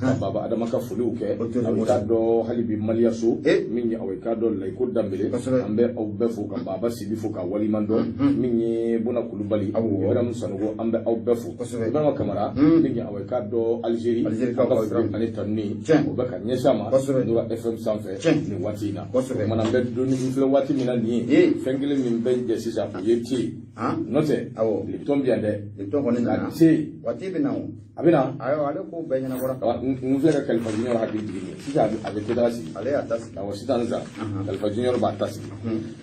Ka Baba Adama ka foliw kɛ. Aw k'a dɔn hali bi Maliyaso min ye, aw k'a dɔn, Layiko Danbele, an bɛ aw bɛɛ fo, ka Baba Sibi fo ka waliman dɔn. Min ye Bona Kulubali, Ibrahim Sanogo, an bɛ aw bɛɛ fo. Ibrahima Kamara min ye, aw k'a dɔn, Algérie, an ka foli ani tanuni o bɛ ka ɲɛsin a ma Nura FM sanfɛ nin waati in na. O kumana an bɛ don filɛ waati min na nin ye, fɛn kelen min bɛ jɛ sisan, o ye te ye. N'o tɛ, Lipton bɛ yan dɛ. Lipton kɔni nana. Te. Waati bɛ na o. A bɛ na. Ayiwa, ale ko bɛɛ ɲɛnabɔra. N filɛ ka Kalifa Junior hakili jigin nin sisan, a bɛ tedara sigi. Ale y'a ta sigi. Awɔ, sisan sisan Kalifa Junior b'a ta sigi.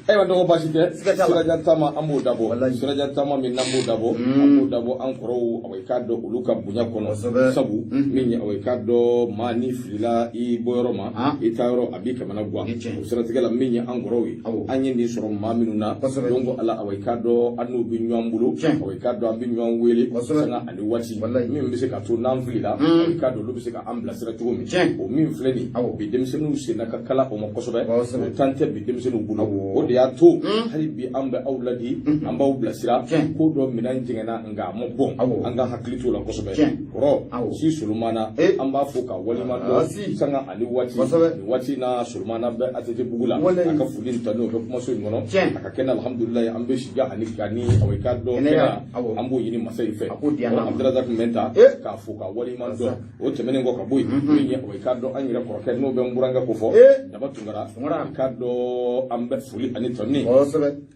Ayiwa dɔgɔ, baasi tɛ. Sirajan taama, an b'o dabɔ. Sirajan taama min n'an b'o dabɔ, an b'o dabɔ an kɔrɔw, awa, i k'a dɔn, olu ka bonya kɔnɔ. Sabu min ye, awa, i k'a dɔn, maa ni filila i bɔyɔrɔ ma, i taa yɔrɔ, a b'i kamana gan. O siratigɛ la, min ye an kɔrɔw ye, an ye nin sɔrɔ maa minnu na, donc ala, awa, i k'a dɔn, an n'u bɛ ɲɔgɔn bolo, awa, i k'a dɔn, an bɛ ɲɔgɔn wele sanga ani waati min bɛ se ka to n'an filila, i k'a dɔn, olu bɛ se ka an bilasira cogo min. O min filɛ nin bi, denmisɛnninw senna ka kala o ma kosɛbɛ. O tan tɛ bi denmisɛnninw bolo. O de y'a to hali bi an bɛ aw ladi, an b'aw bilasira. Ko dɔ minɛn jɛngɛnna nka a ma bɔn, an ka hakili t'o la kosɛbɛ. Kɔrɔ si Solomana, an b'a fo ka waleɲuman dɔn sanga ani waati. Nin waati na, Solomana bɛ ATT bugu la. A ka foli ni tanu o bɛ kumaso in kɔnɔ. A ka kɛnɛ, alhamdulilayi, an bɛ sija ani ani aw k'a dɔn kɛnɛya, an b'o ɲini masa in fɛ. Abdulrazak Mɛnta, k'a fo ka waleɲuman dɔn. O tɛmɛnen kɔ ka bɔ yen, min ye, aw k'a dɔn, an yɛrɛ kɔrɔkɛ n'o bɛ n burankɛ ko fɔ, Daba Tunkara, k'a dɔn, an bɛ foli ani tanu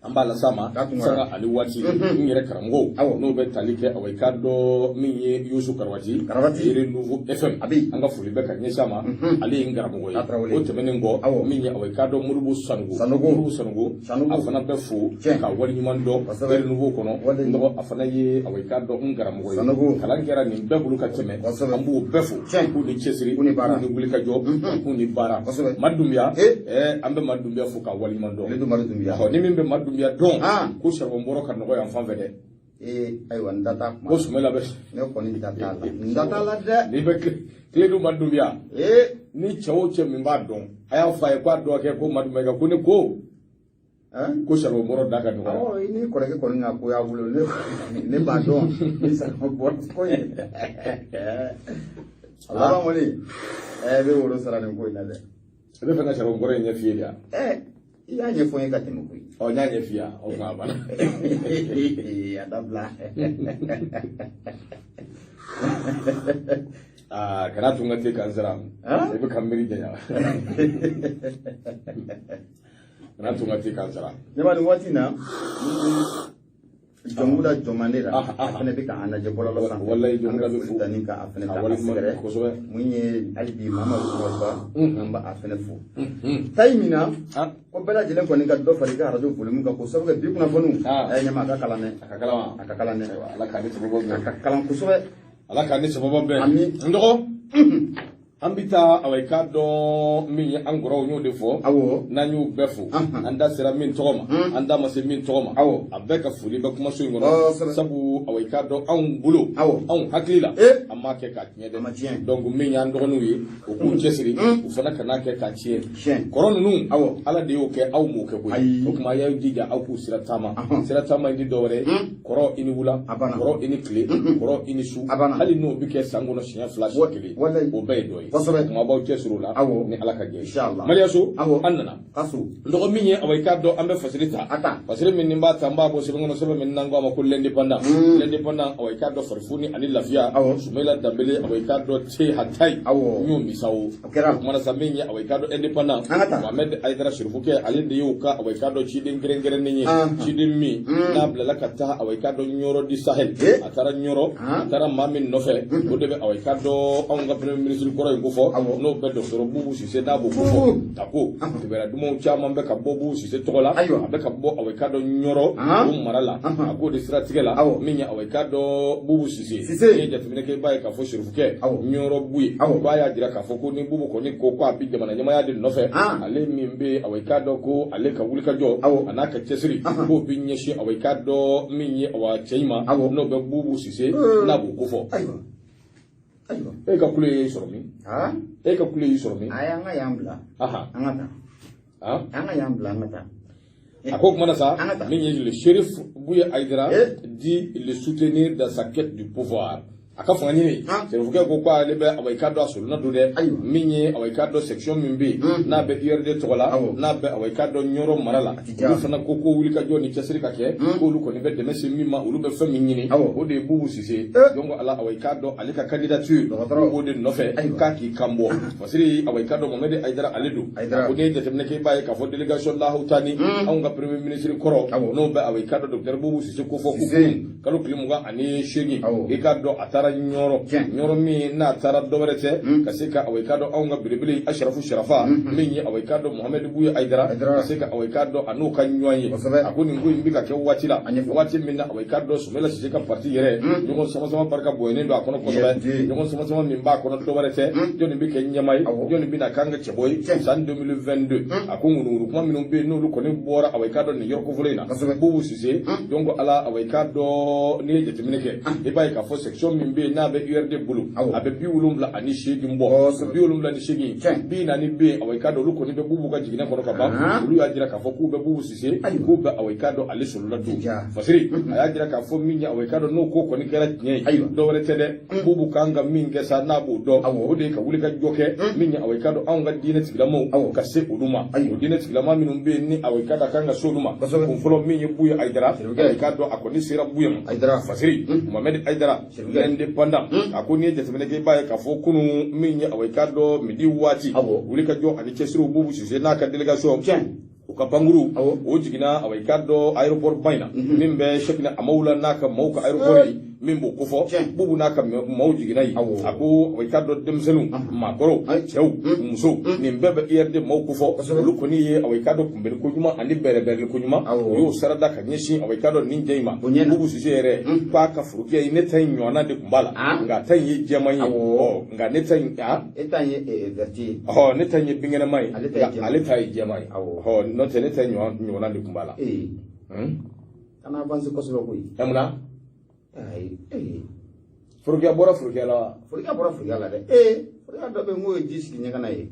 an b'a las'a ma sanga ani waati. N yɛrɛ karamɔgɔw n'o bɛ tali kɛ, aw k'a dɔn, min ye Yusu Karawati, Renouveau FM, an ka foli bɛ ka ɲɛsin a ma, ale ye n karamɔgɔ ye. O tɛmɛnen kɔ, min ye, aw k'a dɔn, Moribo Sanogo, Moribo Sanogo, a fana bɛ fo ka waleɲuman dɔn Renouveau kɔnɔ. N dɔgɔ, a fana ye, aw k'a dɔn, n karamɔgɔ ye. Kalan kɛra nin bɛɛ bolo ka tɛmɛ, an b'u bɛɛ fo k'u ni cɛsiri, k'u ni wulikajɔ, k'u ni baara. Madunbiya, an bɛ Madunbiya fo ka waleɲuman dɔn. Ni min bɛ Madunbiya dɔn, ko saribɔn bɔrɔ ka nɔgɔ yan fan fɛ dɛ. Ee, ayiwa, n da t'a kuma. Ko Sumala bɛ. Ne kɔni da t'a la, n da t'a la dɛ. N'i bɛ tile dun Madunbiya, ni cɛ o cɛ min b'a dɔn, a y'a fɔ a ye k'a dɔgɔkɛ ko Madunbiya ko ne ko ko saribɔn bɔrɔ da ka nɔgɔ. Awɔ, i ni kɔrɔkɛ kɔni ka ko y'a bolo, ne b'a dɔn ni saribɔn bɔrɔ ko ye. A laban kɔni, ɛ bɛ woro sara nin ko in na dɛ. I bɛ fɛ ka saribɔn bɔrɔ in ɲɛf'i ye de wa? Ɛ, i y'a ɲɛfɔ n ye ka tɛmɛ koyi. Ɔ, n y'a ɲɛf'i ye, o tuma a banna. A dabila. Aa, kana tun ka te k'an sara. I bɛ ka miiri janya. Kana tun ka te k'an sara. Ne b'a nin waati in na, Jɔnkuda Jɔnmande la, a fana bɛ k'an lajɛ bɔlɔlɔ sanfɛ. Walayi, Jɔnkuda bɛ fo. Tani ka a fana ta a sɛgɛrɛ. Mun ye, hali bi Mamadu Umaru Ba, an b'a fana fo. Tayi min na ko bɛɛ lajɛlen kɔni ka dɔ fara i ka arajo volume kan, k'o sababu kɛ bi kunnafoniw. Ɛ ɲama, a ka kalan dɛ. A ka kalan wa? A ka kalan dɛ. Ala k'a ni sababu bɛn. A ka kalan kosɛbɛ. Ala k'a ni sababu bɛn. Ami. N dɔgɔ, an bɛ taa, awa, i k'a dɔn, min ye an kɔrɔw, y'o de fɔ. N'an y'u bɛɛ fo, an da sera min tɔgɔ ma, an da ma se min tɔgɔ ma, a bɛɛ ka foli bɛ kumaso in kɔnɔ. Sabu, awa, i k'a dɔn, anw bolo, anw hakili la, an m'a kɛ k'a tiɲɛ dɛ. Donc min y'an dɔgɔninw ye, u k'u cɛsiri, u fana kan'a kɛ k'a tiɲɛ. Kɔrɔ ninnu, Ala de y'o kɛ, aw m'o kɛ koyi. O tuma a y'aw jija, aw k'u sira taama. Sira taama in ti dɔwɛrɛ ye: kɔrɔ i ni wula, kɔrɔ i ni tile, kɔrɔ i ni su. Hali n'o bɛ kɛ san kɔnɔ siɲɛ 2, siɲɛ 1, o bɛɛ ye dɔ ye. Kuma b'aw cɛsiri o la ni Ala ka jɛ ye. Mariyaso, an nana dɔgɔ min ye, awa, i k'a dɔn, an bɛ fasiri ta. Fasiri min ni n b'a ta, n b'a bɔ sɛbɛn kɔnɔ, sɛbɛn min n'an ko a ma ko L'Indépendant. L'Indépendant, awa, i k'a dɔn, farifoni ani lafiya, Sumayila Danbele, awa, i k'a dɔn, te hatayi n y'o misawo. O kumana sa, min ye, awa, i k'a dɔn, Indépendant, Mohamed Ayidara Serifukɛ, ale de y'o ka, awa, i k'a dɔn, ciden kɛrɛnkɛrɛnnen ye, ciden min n'a bilala ka taa, awa, i k'a dɔn, Ɲɔrɔ di Sahel. A taara Ɲɔrɔ, a taara maa min nɔfɛ, o de bɛ, awa, i k'a dɔn, anw ka premier ministre kɔrɔ in ko fɔ, n'o bɛ docteur Bubu Sise, n'a b'o ko fɔ. A ko kibaruya dumanw caman bɛ ka bɔ Bubu Sise tɔgɔ la, a bɛ ka bɔ, awa, i k'a dɔn, Ɲɔrɔ o mara la. A k'o de siratigɛ la, min ye, awa, i k'a dɔn, Bubu Sise, n'i ye jateminɛ kɛ, i b'a ye k'a fɔ Serifukɛ Ɲɔrɔ Buye k'a y'a jira k'a fɔ ko ni Bubu kɔni ko a bɛ jamana ɲɛmaaya de nɔfɛ, ale min bɛ, awa, i k'a dɔn, ko ale ka wulikajɔ a n'a ka cɛsiri k'o bɛ ɲɛsin, awa, i k'a dɔn, min ye, awa, cɛ in ma, n'o bɛ Bubu Sise, n'a b'o ko fɔ. E ka kule y'i sɔrɔ min? E ka kule y'i sɔrɔ min? Ayi, an ka yan bila. An ka taa. An ka yan bila, an ka taa. A ko kumana sa, min ye le Chérif Bouye Aïdara dit le soutenir dans sa quête du pouvoir. A ka fanga ɲini, serifukɛ ko ko ale bɛ, awa, i k'a dɔn a solonna don dɛ. Min ye, awa, i k'a dɔn section min bɛ yen n'a bɛ URD tɔgɔ la, n'a bɛ, awa, i k'a dɔn Ɲɔrɔ mara la, olu fana ko ko wulikajɔ ni cɛsiri ka kɛ, k'olu kɔni bɛ dɛmɛ se min ma, olu bɛ fɛn min ɲini, o de ye Bubu Sise. Donc ala, awa, i k'a dɔn ale ka candidature, k'u b'o de nɔfɛ k'a k'i kan bɔ. Fasiri, awa, i k'a dɔn Mohamed Ayidara ale don. A ko n'i ye jateminɛ kɛ, i b'a ye k'a fɔ délégation lahawutani, anw ka premier ministre kɔrɔ, n'o bɛ, awa, i k'a dɔn docteur Bubu Sise ko fɔ ko kunun kalo tile 28, i k'a dɔn a taara Ɲɔrɔ. Ɲɔrɔ min n'a taara, dɔwɛrɛ tɛ ka se ka, awa, i k'a dɔn anw ka belebele Asirafu Sirafa, min ye, awa, i k'a dɔn Mohamed Buye Ayidara, ka se ka, awa, i k'a dɔn a n'o ka ɲɔgɔn ye. A ko nin ko in bɛ ka kɛ waati la, waati min na, awa, i k'a dɔn Sumala Sise ka parti yɛrɛ, ɲɔgɔn sama sama barika bonyalen don a kɔnɔ kosɛbɛ. Ɲɔgɔn sama sama min b'a kɔnɔ, dɔwɛrɛ tɛ, jɔnni bɛ kɛ ɲɛmaa ye, jɔnni bɛna k'an ka cɛbɔ ye san 2022. A ko ŋunuŋunu kuma minnu bɛ yen, n'olu kɔni bɔra, awa, i k'a dɔn nin yɔrɔ kofɔlen in na, Bubu Sise. Donc ala, awa, i k'a dɔn n'i ye jateminɛ kɛ, i b'a ye k'a fɔ section min bɛ yen n'a bɛ URD bolo, a bɛ 78 bɔ. 78, 40 bɛ yen, awa, i k'a dɔn olu kɔni bɛ Bubu ka jiginɛ kɔnɔ ka ban. Olu y'a jira k'a fɔ k'u bɛ Bubu Sise, k'u bɛ, awa, i k'a dɔn ale solola don. Fasiri a y'a jira k'a fɔ min ye, awa, i k'a dɔn n'o ko kɔni kɛra tiɲɛ ye, dɔwɛrɛ tɛ dɛ, Bubu kan ka min kɛ sa, n'a b'o dɔn, o de ye ka wuli ka jɔ kɛ min ye, awa, i k'a dɔn anw ka diinɛ tigilamɔgɔw ka se olu ma. O diinɛ tigilama minnu bɛ yen ni, awa, i k'a dɔn a kan ka se olu ma, kun fɔlɔ min ye Buye Ayidara, i k'a dɔn a kɔni sera Buye ma. Fasiri Mohamed Ayidara l'indépendant, a ko n'i ye jateminɛ kɛ, i b'a ye k'a fɔ kunun min ye, awa, i k'a dɔn midi waati, wuli ka jɔ ani cɛsiriw, Bubu Sise n'a ka délégation, u ka pankuru o jiginna, awa, i k'a dɔn aéroport ba in na min bɛ Cheickna Hamahula n'a ka maaw ka aéroport ye min b'o kofɔ. Bubu n'a ka maaw jiginna yen. A ko, i k'a dɔn denmisɛnninw, maakɔrɔw, cɛw, musow, nin bɛɛ bɛ URD maaw kofɔ. Olu kɔni ye, awa, i k'a dɔn kunbɛnni ko ɲuman ani bɛrɛbɛrɛli ko ɲuman, u y'o sarada ka ɲɛsin, awa, i k'a dɔn nin jɛ in ma. Bubu Sise yɛrɛ k'a ka forokiyɛ ye, ne ta in ɲɔgɔnna de tun b'a la, nka a ta in ye jɛman ye. Ɔ nka ne ta in E ta in ye vert ye. Ɔ, ne ta in ye binkɛnɛma ye, ale ta ye jɛman ye. Ɔ, n'o tɛ, ne ta in ɲɔgɔnna de tun b'a la. Ee, kana avance kosɛbɛ koyi. Ɛ, mun na? Ayi. Forokiya bɔra forokiya la wa? Forokiya bɔra forokiya la dɛ. Ee, forokiya dɔ bɛ yen k'o ye ji sigi ɲɛgɛn na ye.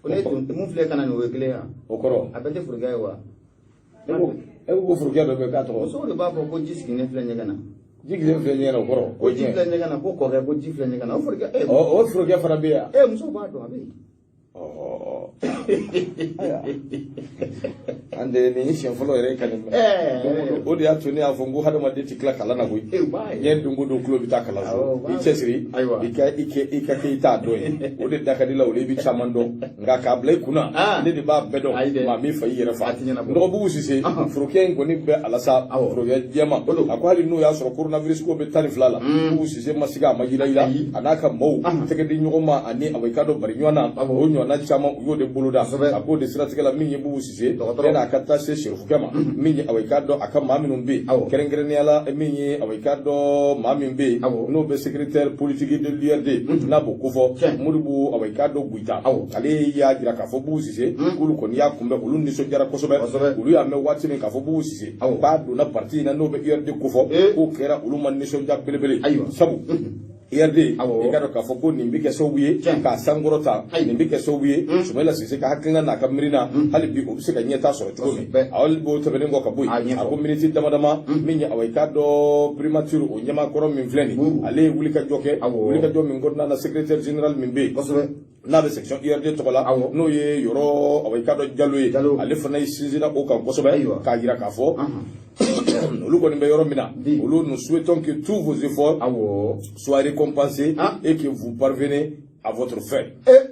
O ne tun mun filɛ ka na nin, o ye kelen ye wa? O kɔrɔ? A bɛɛ tɛ forokiya ye wa? E ko forokiya dɔ bɛ yen k'a tɔgɔ? Musow de b'a fɔ ko ji sigilen filɛ ɲɛgɛn na. Ji sigilen filɛ ɲɛgɛn na, o kɔrɔ? Ko ji filɛ ɲɛgɛn na, ko kɔkɛ ko ji filɛ ɲɛgɛn na, o forokiya. Ɔ, o forokiya fana bɛ yan? Ee, musow b'a dɔn, a bɛ yen. Ayiwa, an de nin ye siɲɛ fɔlɔ yɛrɛ ka nin mɛn. O de y'a to ne y'a fɔ n ko hadamaden tɛ tila kalan na koyi. Ɲɛ don ko don, tulo bɛ taa kalan so. I cɛsiri, i ka i kɛ i ka kɛ i t'a dɔn ye, o de da ka di la, o de i bɛ caman dɔn. Nka k'a bila i kunna ne de b'a bɛɛ dɔn, maa min fa i yɛrɛ fa. Dɔgɔ Bubu Sise, forokiyɛ in kɔni bɛ a la sa, forokiyɛ jɛman. A ko hali n'o y'a sɔrɔ coronavirus ko bɛ 12 la, Bubu Sise ma siga, a ma yira yira, a n'a ka maaw tɛgɛ di ɲɔgɔn ma ani, awa, i k'a dɔn bari ɲɔgɔn na, o ɲɔgɔnna caman u y'o de boloda. A k'o de siratigɛ la, min ye Bubu Sise yan'a ka taa se serifukɛ ma, min ye, awa, i k'a dɔn a ka maa minnu bɛ yen, kɛrɛnkɛrɛnnenya la min ye, awa, i k'a dɔn maa min bɛ yen n'o bɛ secrétaire politique de l'URD, n'a b'o kofɔ, Modibo, awa, i k'a dɔn Goyita, ale y'a jira k'a fɔ Bubu Sise k'olu kɔni y'a kunbɛn, olu nisɔndiyara kosɛbɛ. Olu y'a mɛn waati min k'a fɔ Bubu Sise k'a donna parti in na n'o bɛ URD kofɔ, k'o kɛra olu ma nisɔndiya belebele, sabu URD, i k'a dɔn k'a fɔ ko nin bɛ kɛ sababu ye k'a sankɔrɔta, nin bɛ kɛ sababu ye Sumayila Sise ka hakilina n'a ka miirina, hali bi o bɛ se ka ɲɛtaa sɔrɔ cogo min. Hali b'o tɛmɛnen kɔ ka bɔ yen, a ko miniti dama dama, min ye, awa, i k'a dɔn primature o ɲɛmaakɔrɔ min filɛ nin, ale ye wulikajɔ kɛ, wulikajɔ min kɔnɔna na, secrétaire général min bɛ yen n'a bɛ section URD tɔgɔ la, n'o ye Yɔrɔ, awa, i k'a dɔn Jalo ye, ale fana ye sinsinna o kan kosɛbɛ k'a jira k'a fɔ olu kɔni bɛ yɔrɔ min na, olu nous souhaitons que tous vos efforts soient récompensés et que vous parvenez à votre fin.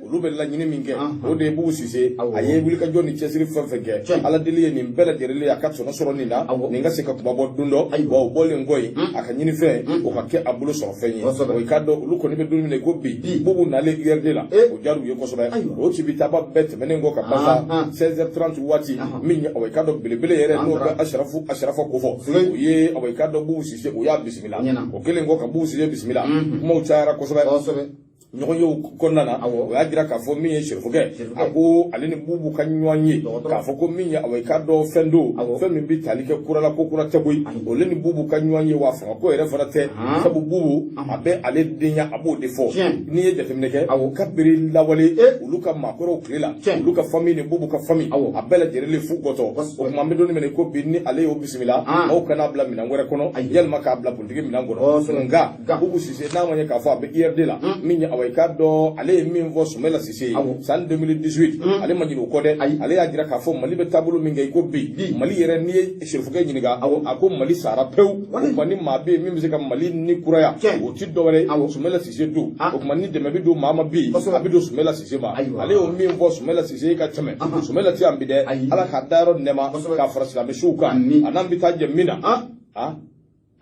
Olu bɛ laɲini min kɛ, o de ye Bubu Sise a ye wulikajɔ ni cɛsiri fɛn fɛn kɛ, Ala deli ye nin bɛɛ lajɛlen ye a ka tɔnɔ sɔrɔ nin na, nin ka se ka kuma bɔ don dɔ wa. O bɔlen kɔ yen, a ka ɲini fɛn o ka kɛ a bolo sɔrɔ fɛn ye. O i k'a dɔn olu kɔni bɛ don min na i ko bi, Bubu nalen URD la, o diyara u ye kosɛbɛ. O cibitaba bɛɛ tɛmɛnen kɔ ka ban sa, 16h30 waati, min ye, awa, i k'a dɔn belebele yɛrɛ n'o bɛ Asirafu Asirafa kofɔ, o ye, awa, i k'a dɔn Bubu Sise, o y'a bisimila. O kɛlen kɔ ka Bubu Sise bisimila, kumaw cayara kosɛbɛ. Ɲɔgɔn ye kɔnɔna na, o y'a jira k'a fɔ min ye Serifukɛ, a ko ale ni Bubu ka ɲɔgɔn ye k'a fɔ ko min ye awa i k'a dɔn fɛn don, fɛn min bɛ tali kɛ kura la, ko kura tɛ koyi. Olu ni Bubu ka ɲɔgɔn ye, wa fanga ko yɛrɛ fana tɛ, sabu Bubu a bɛ ale denya, a b'o de fɔ. N'i ye jateminɛ kɛ, kabiri lawale, olu ka maakɔrɔw tile la, olu ka famille ni Bubu ka famille, a bɛɛ lajɛlen fu gɔtɔ. O tuma an bɛ don min na ko bi, ni ale y'o bisimila, aw kana bila minɛn wɛrɛ kɔnɔ, yalima k'a bila politiki minɛn kɔnɔ. Nka Bubu Sise, n'a ma ɲɛ k'a fɔ a bɛ IRD la, min ye awa i k'a dɔn ale ye min fɔ Sumala Sise ye san 2018, ale ma ɲinɛ o kɔ dɛ. Ale y'a jira k'a fɔ Mali bɛ taabolo min kɛ i ko bi, Mali yɛrɛ, n'i ye Serifukɛ ɲininka, a ko Mali sara pewu. O tuma ni maa bɛ yen min bɛ se ka Mali ni kuraya, o ti dɔwɛrɛ ye, Sumala Sise don. O tuma ni dɛmɛ bɛ don maa ma bi, a bɛ don Sumala Sise ma. Ale y'o min fɔ Sumala Sise ye ka tɛmɛ, Sumala tɛ yan bi dɛ. Ala k'a dayɔrɔ nɛɛma k'a fara silamɛ suw kan. A n'an bɛ taa jɛ min na.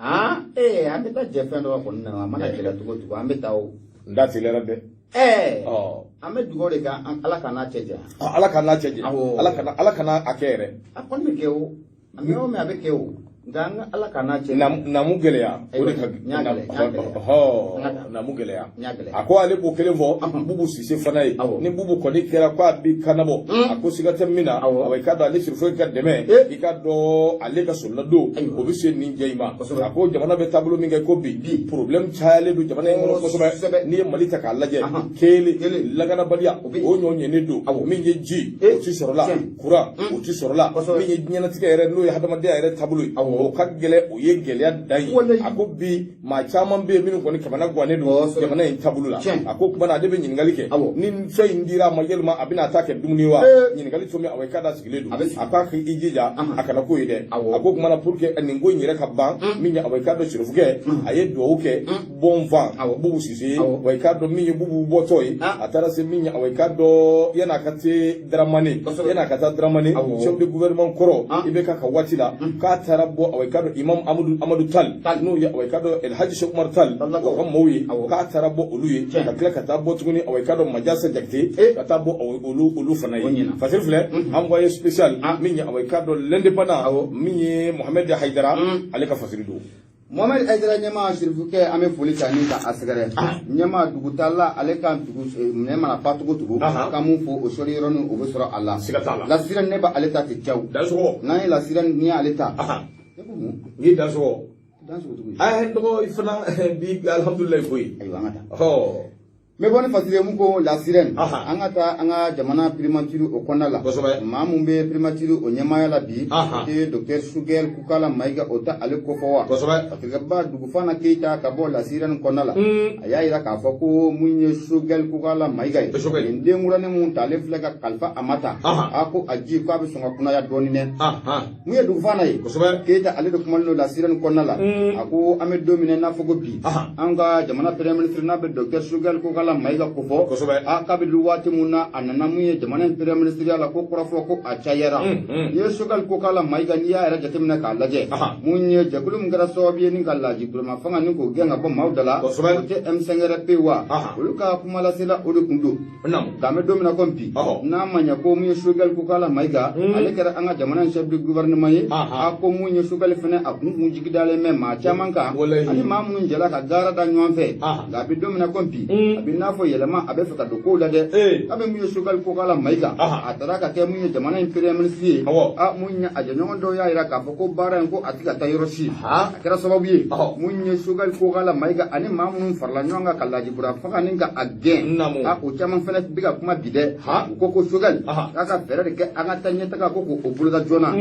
Aa ee, an bɛ taa jɛ fɛn dɔ kɔni na, a mana gɛlɛya cogo o cogo, an bɛ taa o. N da teliyara dɛ. Ɛɛ, an bɛ dugawu de kɛ, Ala ka n'a cɛ janya. Ala ka n'a cɛ janya. Ala kana a kɛ yɛrɛ. A kɔni bɛ kɛ o, a mɛn o mɛn a bɛ kɛ o, nka an ka Ala ka n'a cɛ. Namu gɛlɛya o de ka hɔ namu gɛlɛya. A ko ale b'o kelen fɔ Bubu Sise fana ye. Ni Bubu kɔni kɛra ko a b'i kannabɔ, a ko siga tɛ min na, awa i k'a dɔn ale Serifukɛ ka dɛmɛ, i k'a dɔn ale ka soladon, o bɛ se nin jɛ in ma. A ko jamana bɛ taabolo min kɛ ko bi, problème cayalen don jamana in kɔnɔ kosɛbɛ. N'i ye Mali ta k'a lajɛ, kelen lakanabaliya, o ɲɔ ɲɛnen don. Min ye ji, o ti sɔrɔla, kuran, o ti sɔrɔla. Min ye diɲɛlatigɛ yɛrɛ, n'o ye hadamadenya yɛrɛ taabolo ye, o ka gɛlɛn, o ye gɛlɛya dan ye. A ko bi maa caman bɛ yen minnu kɔni kamana gannen don jamana in taabolo la. A ko tuma na ale bɛ ɲininkali kɛ, ni fɛn in dira a ma, yalima a bɛna a ta kɛ dumuni ye wa? Ɲininkali to min, awɔ, i k'a da sigilen don. A k'a k'i jija a kana k'o ye dɛ. A ko tuma na pour que nin ko in yɛrɛ ka ban, min ye awa i k'a dɔn Serifukɛ, a ye dugawu kɛ bon vent Bubu Sise ye. Wa i k'a dɔn min ye Bubu bɔtɔ ye, a taara se min ye awa i k'a dɔn yan'a ka se Daramani, yan'a ka taa Daramani, chef de gouvernement kɔrɔ IBK ka waati la, k'a taara bɔ awa i k'a dɔn imam Amadu Tal, n'o ye awa i k'a dɔn El Hadji Cheikh Umar Tal, o ka mɔɔw ye, k'a taara bɔ olu ye, ka tila ka taa bɔ tuguni awa i k'a dɔn Majasa Jakite, ka taa bɔ olu fana ye. Fasiri filɛ, envoyé spécial min ye awa i k'a dɔn l'indépendant, min ye Mohamed Haidara, ale ka fasiri don. Mohamed Haidara, ɲɛmaa Serifukɛ, an bɛ foli ta ni ka a sɛgɛrɛ. Ɲɛmaa dugutala, ale ka dugu minɛ mana fa cogo cogo, ka mun fɔ o sɔli yɔrɔnin, o bɛ sɔrɔ a la. Siga t'a la. La Sirène, ne b'ale ta ten caw. Dansɔgɔ. N'an ye La Sirène, n'i y'ale ta. Ne ko mun? N ye dansɔgɔ. Dansɔgɔ cogo di? Aa, n dɔgɔ, i fana bi, alhamdulilayi koyi. Ayiwa, an ka taa. N bɛ bɔ ni fasiri ye mun ko La Sirène. An ka taa an ka jamana primature o kɔnɔna la. Maa mun bɛ primature o ɲɛmaaya la bi, o tɛ docteur Choguel Kokalla Maïga, o tɛ ale kofɔ wa? Fasirikɛba Dugufana Keyita ka bɔ La Sirène kɔnɔna la, a y'a jira k'a fɔ ko mun ye Choguel Kokalla Maïga ye, nin denkuranin mun talen filɛ ka kalifa a ma ta, a ko a ji k'a bɛ sɔn ka kunnaya dɔɔnin dɛ. Mun ye Dugufana ye Keyita, ale de kumalen don La Sirène kɔnɔna la. A ko an bɛ don min na i n'a fɔ ko bi, an ka jamana premier ministre n'a bɛ docteur Choguel Kokalla Maïga kofɔ, a kabini waati mun na a nana mun ye jamana in premier ministre la, ko kɔrɔfɔ ko a cayara. N'i ye Choguel Kokalla Maïga, n'i y'a yɛrɛ jateminɛ k'a lajɛ, mun ye jɛkulu min kɛra sababu ye ni ka Laji Burama fanga ni k'o gɛn ka bɔ maaw da la, o tɛ M5RP wa? Olu ka kumalasela o de kun don. Nka an bɛ don min na komi bi, n'a ma ɲɛ ko mun ye Choguel Kokalla Maïga, ale kɛra an ka jamana in chef de gouvernement ye, a ko mun ye Choguel fɛnɛ, a kun jigi dalen bɛ maa caman kan ani maa minnu jɛla ka gaara da ɲɔgɔn fɛ. Nka a bɛ don min na komi bi, a bɛ n'a fɔ yɛlɛma a bɛ fɛ ka don kow la dɛ. A bɛ mun ye Choguel Kokalla Maïga, a taara ka kɛ mun ye jamana in premier ministre ye, a mun ye a jɛɲɔgɔn dɔw y'a jira k'a fɔ ko baara in ko a tɛ ka taa yɔrɔ si. A kɛra sababu ye mun ye Choguel Kokalla Maïga ani maa minnu farala ɲɔgɔn kan ka Laji Bura fanga ni ka a gɛn, a o caman fana bɛ ka kuma bi dɛ. U ko ko Choguel k'a ka fɛɛrɛ de kɛ an ka taa ɲɛtaga ko k'o boloda joona,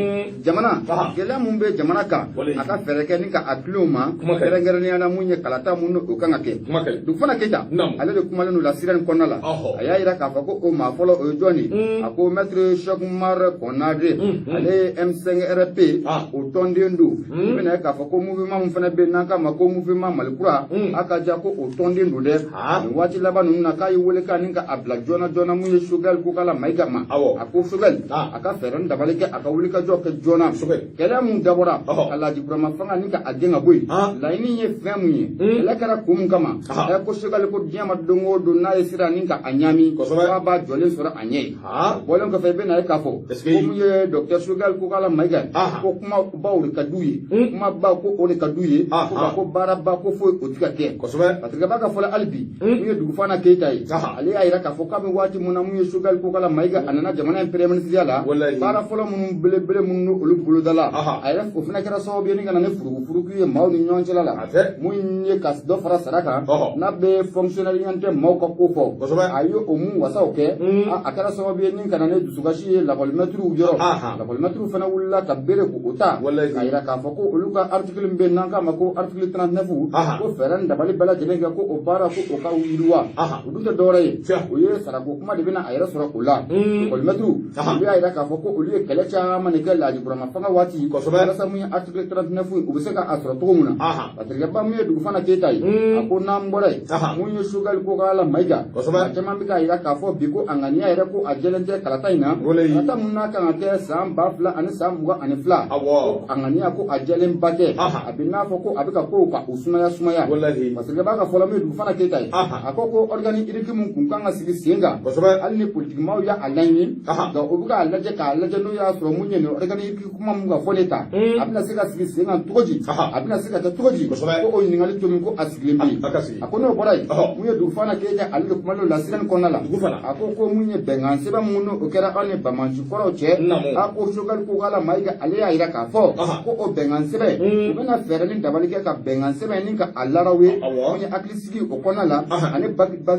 jamana gɛlɛya mun bɛ jamana kan, a ka fɛɛrɛ kɛ ni ka a tilen o ma, kɛrɛnkɛrɛnnenya la mun ye kalata mun o kan ka kɛ. Dugufana Keyita, ale de kumalen don La Sirène kɔnɔna la. A y'a jira k'a fɔ ko o maa fɔlɔ, o ye jɔn ye? A ko maître Cheikh Oumar Konaré, ale ye M5RP o tɔnden don. I bɛna ye k'a fɔ ko mouvement mun fana bɛ yen n'an k'a ma ko mouvement Mali kura, a ka ja ko o tɔnden don dɛ. Nin waati laban ninnu na, k'a ye wele k'a ni ka a bila joona joona mun ye Choguel Kokalla Maïga ma. A ko Choguel a ka fɛɛrɛ ni dabali kɛ, a ka wulikajɔ kɛ joona, kɛlɛ mun dabɔra ka Laji Burama fanga ni ka a gɛn ka bɔ yen, laɲini ye fɛn mun ye, kɛlɛ kɛra kun mun kama, ɛ ko Choguel ko diɲɛ ma don o don n'a ye sira ni ka a ɲaami k'a b'a jɔlen sɔrɔ a ɲɛ ye. Bɔlen kɔfɛ, i bɛna ye k'a fɔ ko mun ye docteur Choguel Kokalla Maïga, ko kumabaw de ka d'u ye, kumaba ko o de ka d'u ye, ko nka ko baaraba ko foyi o tɛ ka kɛ. Parce que b'a ka fɔ la, hali bi mun ye Dugufana Keyita ye, ale y'a yira k'a fɔ k'a bɛ waati mun na, mun ye Choguel Kokalla Maïga, a nana jamana in premier ministre la, baara fɔlɔ minnu belebele minnu olu bolodala, a yɛrɛ o fana kɛra sababu ye ni ka na ni furukufuruku ye maaw ni ɲɔgɔn cɛla la. Mun ye ka dɔ fara sara kan n'a bɛ fonctionnaire ɲɛ tɛ maaw ka ko fɔ, a ye o mun wasaw kɛ, a kɛra sababu ye ni ka na ni dusukasi ye lakɔlimɛtiriw yɔrɔ. Lakɔlimɛtiriw fana wulila ka bere k'o ta k'a yira k'a fɔ ko olu ka article min bɛ yen n'an k'a ma ko article 39, ko fɛɛrɛ ni dabali bɛɛ lajɛlen kɛ ko o baara ko o ka yiriwa. O dun tɛ dɔwɛrɛ ye, o ye sarako kuma de bɛna a yɛrɛ sɔrɔ o la. Lakɔlimɛtiriw, olu y'a yira k'a fɔ ko olu ye kɛlɛ caman de kɛ Laji Burama fanga waati walasa mun ye article 39 ye, u bɛ se ka a sɔrɔ cogo min na. Parce que ba mun ye Dugufana Keyita ye, a ko n'an bɔra yen, mun ye Choguel Kokalla Maïga, a caman bɛ k'a yira k'a fɔ bi ko a ŋaniya yɛrɛ ko a jɛlen tɛ kalata in na, kalata mun n'a kan ka kɛ san 2022, ko a ŋaniya ko a jɛlenba tɛ, a bɛ n'a fɔ ko a bɛ ka kow ka u sumaya sumaya. Parce que b'a ka fɔlɔ, min ye Dugufana Keyita ye, a ko ko organe unique mun kun kan ka sigi sen kan, hali ni politikimaw y'a laɲini, nka u bɛ k'a lajɛ k'a lajɛ n'o y'a sɔrɔ mun ye nin organe unique kuma mun ka fɔ ne ta, a bɛna se ka sigi sen kan cogo di, a bɛna se ka kɛ cogo di, ko o ɲininkali to min ko a sigilen bɛ yen. A ko n'o bɔra yen, mun ye Dugufana Keyita, ale de kumalen la sira nin kɔnɔna la, a ko ko mun ye bɛnkan sɛbɛn mun n'o kɛra aw ni banbaanci kɔrɔw cɛ, a ko Choguel Kokalla Maïga, ale y'a yira k'a fɔ ko o bɛnkan sɛbɛn, u bɛna fɛɛrɛ ni dabali kɛ ka bɛnkan sɛbɛn ni ka a larawe, mun ye hakili sigi o kɔnɔna la ani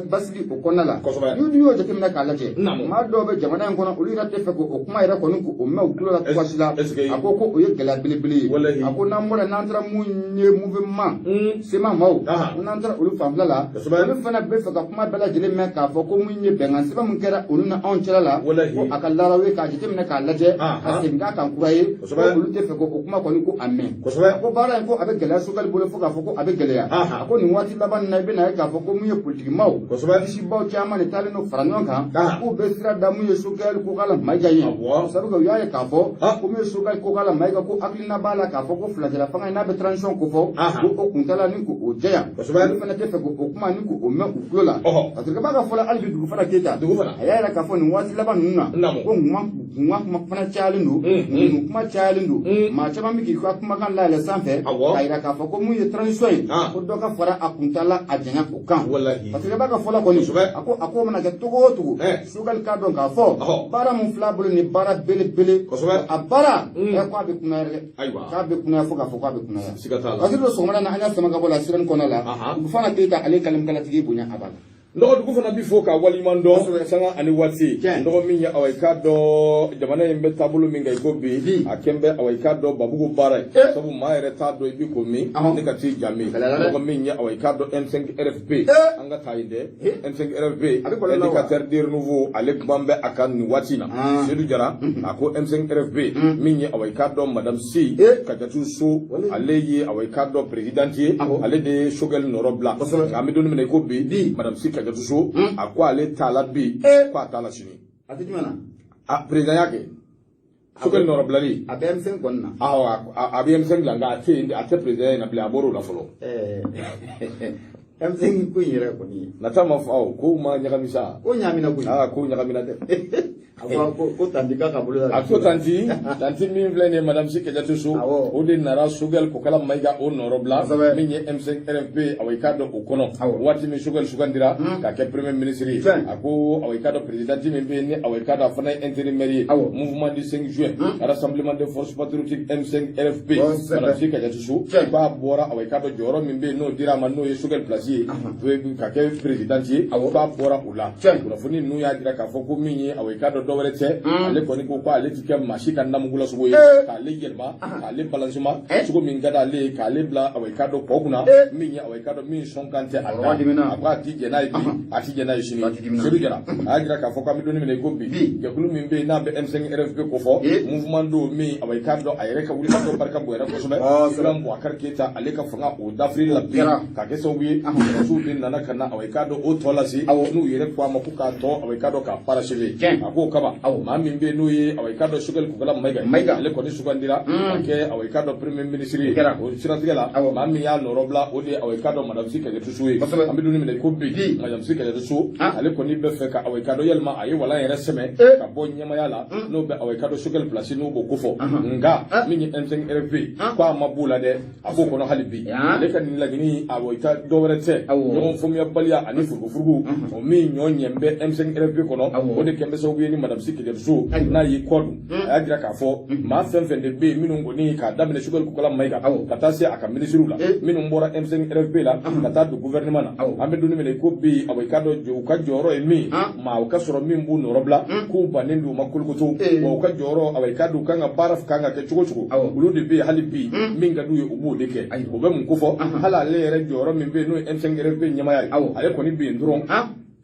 basigi o kɔnɔna la. N'u dun y'o jateminɛ k'a lajɛ, maa dɔw bɛ jamana in kɔnɔ, olu yɛrɛ tɛ fɛ k'o kuma yɛrɛ kɔni k'o mɛn u tulo la cogoya si la. A ko ko o ye gɛlɛya belebele ye. A ko n'an bɔra, n'an taara mun ye mouvement CMA maaw, n'an taara olu fanfɛla la, olu fana bɛ fɛ ka kuma bɛɛ lajɛlen mɛn k'a fɔ ko mun ye bɛnkan sɛbɛn mun kɛra olu ni anw cɛla la, ko a ka larawe k'a jateminɛ k'a lajɛ ka segin k'a kan kura ye, ko olu tɛ fɛ k'o kuma kɔni ko a mɛn. A ko baara in ko a bɛ gɛlɛya Choguel bolo fo k'a fɔ ko a bɛ gɛlɛya. A ko nin waati laban na, i bɛna ye k'a fɔ ko mun ye politikimaw disibaw caman de taalen don fara ɲɔgɔn kan k'u bɛ sira da mun ye Choguel Kokalla Maïga ɲɛ, sabu u y'a ye k'a fɔ ko mun ye Choguel Kokalla Maïga, ko hakilina b'a la k'a fɔ ko furancɛla fanga in n'a bɛ transition ko fɔ, ko o kuntala ni k'o jɛya, olu fana tɛ fɛ k'o kuma ni k'o mɛn u tulo la. Parce que b'a ka fɔ la, hali bi Dugufana Keyita, a y'a yira k'a fɔ nin waati laban ninnu na, ko ŋuwan kuma fana cayalen don, ŋuŋu kuma cayalen don, maa caman bɛ k'i ka kumakan layɛlɛ sanfɛ k'a yira k'a fɔ ko mun ye transition ye, ko dɔ ka fara a kuntala a janya o kan. Parce que b'a ka fɔ la kɔni, a ko mana kɛ cogo o cogo, Choguel k'a dɔn k'a fɔ baara mun fil'a bolo ni baara belebele, a baara ko a bɛ kunnaya dɛ, k'a bɛ kunnaya fo k'a fɔ k'a bɛ kunnaya. Parce que don sɔgɔmada na, an y'a sama ka bɔ la sira nin kɔnɔna la, Dugufana Keyita, ale kalimakalatigi bonya a b'a la. Nɔgɔ dugu fana bi fo ka waleɲuman dɔn sanga ani waati. Nɔgɔ min ye, awa, i k'a dɔn jamana in bɛ taabolo min kan i ko bi, a kɛn bɛ, awa, i k'a dɔn babugu baara ye, sabu maa yɛrɛ t'a dɔn i bi ko min ne ka t'i ja min. Nɔgɔ min ye, awa, i k'a dɔn M5 RFP, an ka taa yen dɛ. M5 RFP, indicateur de renouveau, ale kuma bɛ a kan nin waati in na. Seydou Jara a ko M5 RFP min ye, awa, i k'a dɔn madame Sy Kadiatou Sow, ale ye, awa, i k'a dɔn présidente ye, ale de ye Choguel nɔrɔ bila. Nka an bɛ don min na i ko bi, madame Sy Kadiatou Sow a ko ale t'a la bi, ko a t'a la sini. A tɛ jumɛn na? A président y'a kɛ Choguel nɔrɔ bilali. A bɛ M5 kɔni na. Awɔ, a bɛ M5 la, nka a tɛ yen, a tɛ président in na bilen, a bɔr'o la fɔlɔ. M5 ko in yɛrɛ kɔni. Nata ma fɔ aw ko ma ɲagami sa. Ko ɲagamina koyi. Aa, ko ɲagamina dɛ. A fɔ ko tanti k'a ka bolo la. A ko tanti, tanti min filɛ nin ye, madame Sy Kadiatou Sow, o de nana Choguel Kokalla Maïga o nɔrɔ bila min ye M5 RFP, awa, i k'a dɔn o kɔnɔ waati min Choguel sugandira ka kɛ premier ministre ye, a ko, awa, i k'a dɔn présidente min bɛ yen ni, awa, i k'a dɔn a fana ye intérimaire ye, mouvement du 5 juin, rassemblement des forces patriotiques M5 RFP, madame Sy Kadiatou Sow k'a bɔra, awa, i k'a dɔn jɔyɔrɔ min bɛ yen n'o dira a ma, n'o ye Choguel place ye ka kɛ présidente ye, k'a bɔra o la. Kunnafoni ninnu y'a jira k'a fɔ ko min ye, awa, i k'a dɔn dɔwɛrɛ tɛ, ale kɔni ko k'ale ti kɛ maa si ka namugulasogo ye k'ale yɛlɛma k'ale balansima cogo min ka d'ale ye, k'ale bila, awa, i k'a dɔn kɔ kunna min ye, awa, i k'a dɔn min sɔn kan tɛ a da, a ko a ti jɛn n'a ye bi, a ti jɛn n'a ye sini. Seydou Jara a y'a jira k'a fɔ k'an bɛ don min na i ko bi, jɛkulu min bɛ yen n'a bɛ M5 RFP kofɔ, mouvement don min, awa, i k'a dɔn a yɛrɛ ka wulikajɔ barika bonyana kosɛbɛ. Ibrahim Boubacar Keïta, ale ka fanga o dafiri la bi k'a kɛ sababu ye sɔrɔdasiw de nana ka na, awa, i k'a dɔn o tɔ lase, n'u yɛrɛ ko a ma ko k'a tɔ, awa, i k'a dɔn k'a parachever. A k'o kama kaban, maa min bɛ yen n'o ye, awa, i k'a dɔn, Choguel Kokalla Maïga, Maïga. Ale kɔni sugandira ka kɛ, awa, i k'a dɔn, premier ministre ye. Kɛra. O siratigɛ la, maa min y'a nɔrɔ bila, o de ye, awa, i k'a dɔn, madame Sy Kadiatou Sow ye. An bɛ don min na i ko bi, madame Sy Kadiatou Sow, ale kɔni bɛ fɛ ka, awa, i k'a dɔn, yalima a ye walan yɛrɛ sɛmɛ ka bɔ ɲɛmaya la, n'o bɛ, awa, i k'a dɔn, Choguel place, n'o b'o kofɔ. Nka min ye M5 RFP, ko a ma b'o la dɛ, a b'o kɔnɔ hali bi. Ale ka nin laɲini, awɔ, i ka dɔ wɛrɛ tɛ, ɲɔgɔn faamuyabaliya ani furugufurugu o min ɲɔ ɲɛ bɛ M5 RFP kɔnɔ, o de kɛn bɛ sababu ye ni madame Sy Kadiatou Sow n'a y'i kɔ don. A y'a jira k'a fɔ maa fɛn fɛn de bɛ yen, minnu kɔni k'a daminɛ Choguel Kokalla Maïga ka taa se a ka minisiriw la, minnu bɔra M5 RFP la ka taa don gouvernement na, an bɛ don min na i ko bi, awɔ, i k'a dɔn, u ka jɔyɔrɔ ye min, maa u ka sɔrɔ min b'u nɔrɔ bila, k'u bannen don u ma kolokoto wa. U ka jɔyɔrɔ, awa, i k'a dɔn, u kan ka baara kan ka kɛ cogo cogo, olu de bɛ yen hali bi. Min ka d'u ye, u b'o de kɛ. O bɛ mun kofɔ? Hali ale yɛrɛ jɔyɔrɔ min bɛ yen, n'o ye M5 RFP ɲɛmaaya ye, ale kɔni bɛ yen dɔrɔn.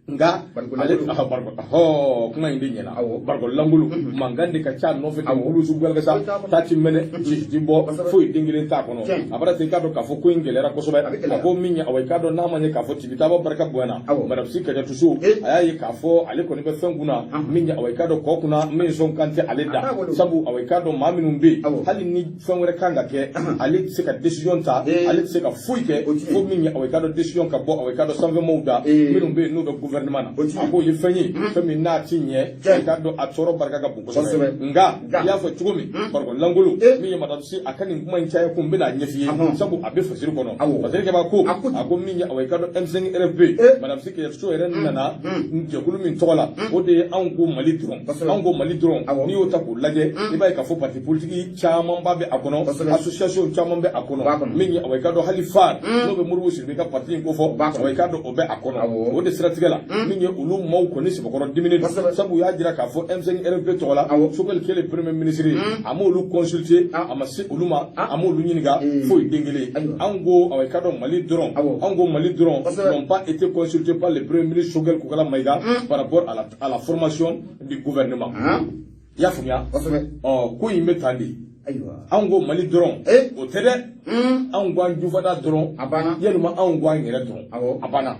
Nka ale hɔ, kuma in de ɲɛna, barikɔlankolon mankan de ka ca nɔfɛ, kulusu galakasa taa ti mɛnɛ, sisi ti bɔ, foyi den kelen t'a kɔnɔ. A bara ten, i k'a dɔn k'a fɔ ko in gɛlɛyara kosɛbɛ. A ko min ye, awa, i k'a dɔn, n'a ma ɲɛ k'a fɔ tibitaba barika bonyana, madame Sy Kadiatou Sow, a y'a ye k'a fɔ ale kɔni bɛ fɛn kunna min ye, awa, i k'a dɔn, kɔ kunna min sɔn kan tɛ ale da. Sabu, awa, i k'a dɔn, maa minnu bɛ yen, hali ni fɛn wɛrɛ kan ka kɛ, ale tɛ se ka décision ta, ale tɛ se ka foyi kɛ fo min ye, awa, i k'a dɔn, décision ka bɔ, awa, i k'a dɔn, sanfɛmaaw da, minnu bɛ yen n'u bɛ gouvernement na. A k'o ye fɛn ye, fɛn min n'a ti ɲɛ, i k'a dɔn, a tɔɔrɔ barika ka bon kosɛbɛ. Nka i y'a fɔ cogo min, barikɔlankolon min ye madame Sy, a ka nin kuma in caya kun, n bɛna a ɲɛf'i ye, sabu a bɛ fasiri kɔnɔ. Fasiri kɛba ko, a ko min ye, awa, i k'a dɔn, M5 RFP, madame Sy Kadiatou Sow yɛrɛ nana jɛkulu min tɔgɔ la, o de ye Anw ko Mali dɔrɔn. Anw ko Mali dɔrɔn, n'i y'o ta k'o lajɛ, i b'a ye k'a fɔ parti politique camanba bɛ a kɔnɔ, association caman bɛ a kɔnɔ. Min ye, awa, i k'a dɔn, hali FARE, n'o bɛ Modibo Sidibé ka parti in kofɔ, awa, i k'a dɔn, o bɛ a kɔnɔ. O de siratigɛ la, min ye, olu maaw kɔni sɛbɛkɔrɔ diminen don, sabu u y'a jira k'a fɔ M5 RFP tɔgɔ la, Choguel kɛlen premier ministre ye, a m'olu consulter, a ma se olu ma, a m'olu ɲininka foyi den kelen. Anw ko, awa, i k'a dɔn, Mali dɔrɔn, anw ko Mali dɔrɔn n'ont pas été consultés par le premier ministre Choguel Kokalla Maïga par rapport à la formation du gouvernement. I y'a faamuya? Ɔ, ko in bɛ tan de. Anw ko Mali dɔrɔn, o tɛ dɛ. Anw ko an jufada dɔrɔn, yalima anw ko an yɛrɛ dɔrɔn, a banna.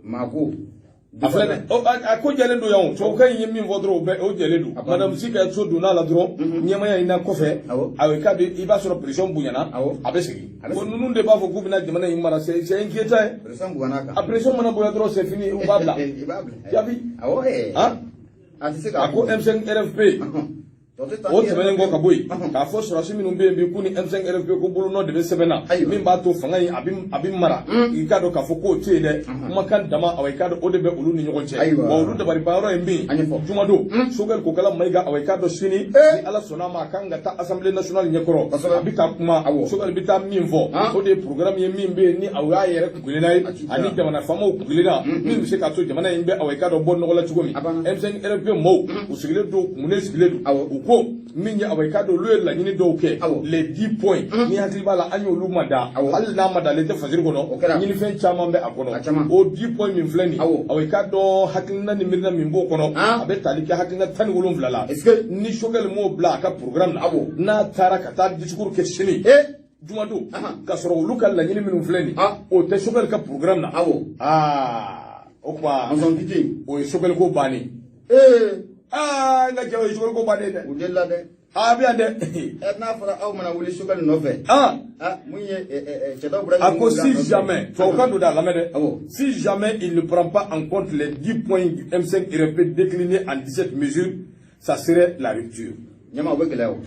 Maa ko a filɛ dɛ, a ko jɛlen don yan. O tubabukan in ye min fɔ dɔrɔn, o bɛ o jɛlen don. Madame Sy Kadiatou Sow donna la dɔrɔn ɲɛmaya in na kɔfɛ, awɔ, i k'a dɔn, i b'a sɔrɔ pression bonyana, a bɛ segin. Bon, ninnu de b'a fɔ k'u bɛna jamana in mara, c'est inquiétant ye. Pression bonyana kan. A pression mana bonya dɔrɔn, c'est fini, u b'a bila. I b'a bila. Jaabi. Awɔ. A tɛ se a ko M5 RFP, o tɛmɛnen kɔ ka bɔ yen, k'a fɔ sɔrɔdasi minnu bɛ yen bi, k'u ni M5 RFP ko bolonɔ de bɛ sɛbɛn na, min b'a to fanga in a bɛ mara, i k'a dɔn k'a fɔ k'o tɛ yen dɛ. Kumakan dama, awa, i k'a dɔn, o de bɛ olu ni ɲɔgɔn cɛ. Wa olu dabaliban yɔrɔ ye min ye, jumadon, Choguel Kokalla Maïga, awa, i k'a dɔn, sini ni Ala sɔnna a ma, a kan ka taa Assemblée nationale ɲɛkɔrɔ, a bɛ taa kuma. Choguel bɛ taa min fɔ, o de ye programme ye min bɛ yen ni aw y'a yɛrɛ kunkelenna ye ani jamana faamaw kunkelenna, min bɛ se k'a to jamana in bɛ, awa, i k'a dɔn, bɔ nɔgɔ la cogo min. M5 RFP maaw, u sigilen don, kumunen sigilen don. U ko min ye, awa, i k'a dɔn, olu ye laɲini dɔw kɛ, les 10 points, ni hakili b'a la, an y'olu ma da. Hali n'a ma da, ale tɛ fasiri kɔnɔ, ɲinifɛn caman bɛ a kɔnɔ. O 10 points min filɛ nin, awa, i k'a dɔn, hakilina ni miirina min b'o kɔnɔ, a bɛ tali kɛ hakilina 17 la. Ni Choguel m'o bila a ka programme na, n'a taara ka taa discours kɛ sini jumadon, k'a sɔrɔ olu ka laɲini minnu filɛ nin, o tɛ Choguel ka programme na, aa, o tuma o ye Choguel ko bannen. Aa, n ka cɛ, o ye Choguel ko bannen dɛ. U delila dɛ. A bɛ yan dɛ. N'a fɔra aw mana wuli Choguel nɔfɛ. Mun ye cɛ dɔw bɔra. A ko si jamais, tubabukan don dɛ, a lamɛn dɛ, si jamais il ne prend pas en compte les 10 points du M5 RFP déclinés en 17 mesures, ça serait la rupture. Ɲama, o bɛ gɛlɛya o.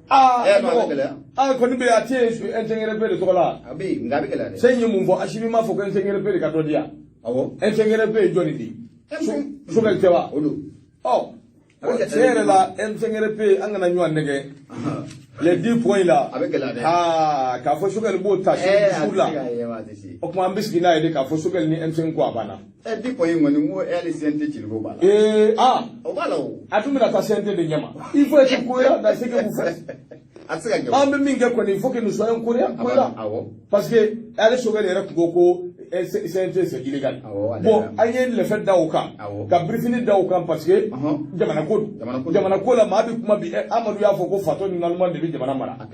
Aa, ɛ, non, a bɛ gɛlɛya. Aa, kɔni bɛ yen, a tɛ yen M5 RFP de tɔgɔ la. A bɛ yen, nka a bɛ gɛlɛya dɛ. Sɛn ye mun fɔ? Assimi m'a fɔ ko M5 RFP de ka dɔ di yan. M5 RFP ye jɔnni di? Choguel tɛ wa? O don. Ɔ, tiɲɛ yɛrɛ la, M5 RFP, an kana ɲɔgɔn nɛgɛ. Les 10 points là. A bɛ gɛlɛya dɛ. Aa, k'a fɔ Choguel b'o ta sini discours la. A tɛ se ka yɛ, a tɛ se. O tuma an bɛ sigi n'a ye de k'a fɔ Choguel ni M5 ko a banna. Ɛ, 10 points in kɔni, n ko hali CNT ciliko b'a la. Ee, aa. O b'a la o. A tun bɛna taa CNT de ɲɛma. Il faut être cohérent dans ce que vous faites. A tɛ se ka kɛ. An bɛ min kɛ kɔni, il faut que nous soyons cohérents. Awɔ. Parce que ale Choguel yɛrɛ tun ko ko CNT, c'est illégal. Bon, an ye lɛfɛ da o kan, ka birifini da o kan, parce que jamana ko don. Jamana ko la, maa bɛ kuma bi. Amadu y'a fɔ ko fatɔ ni naloma de bɛ jamana mara. A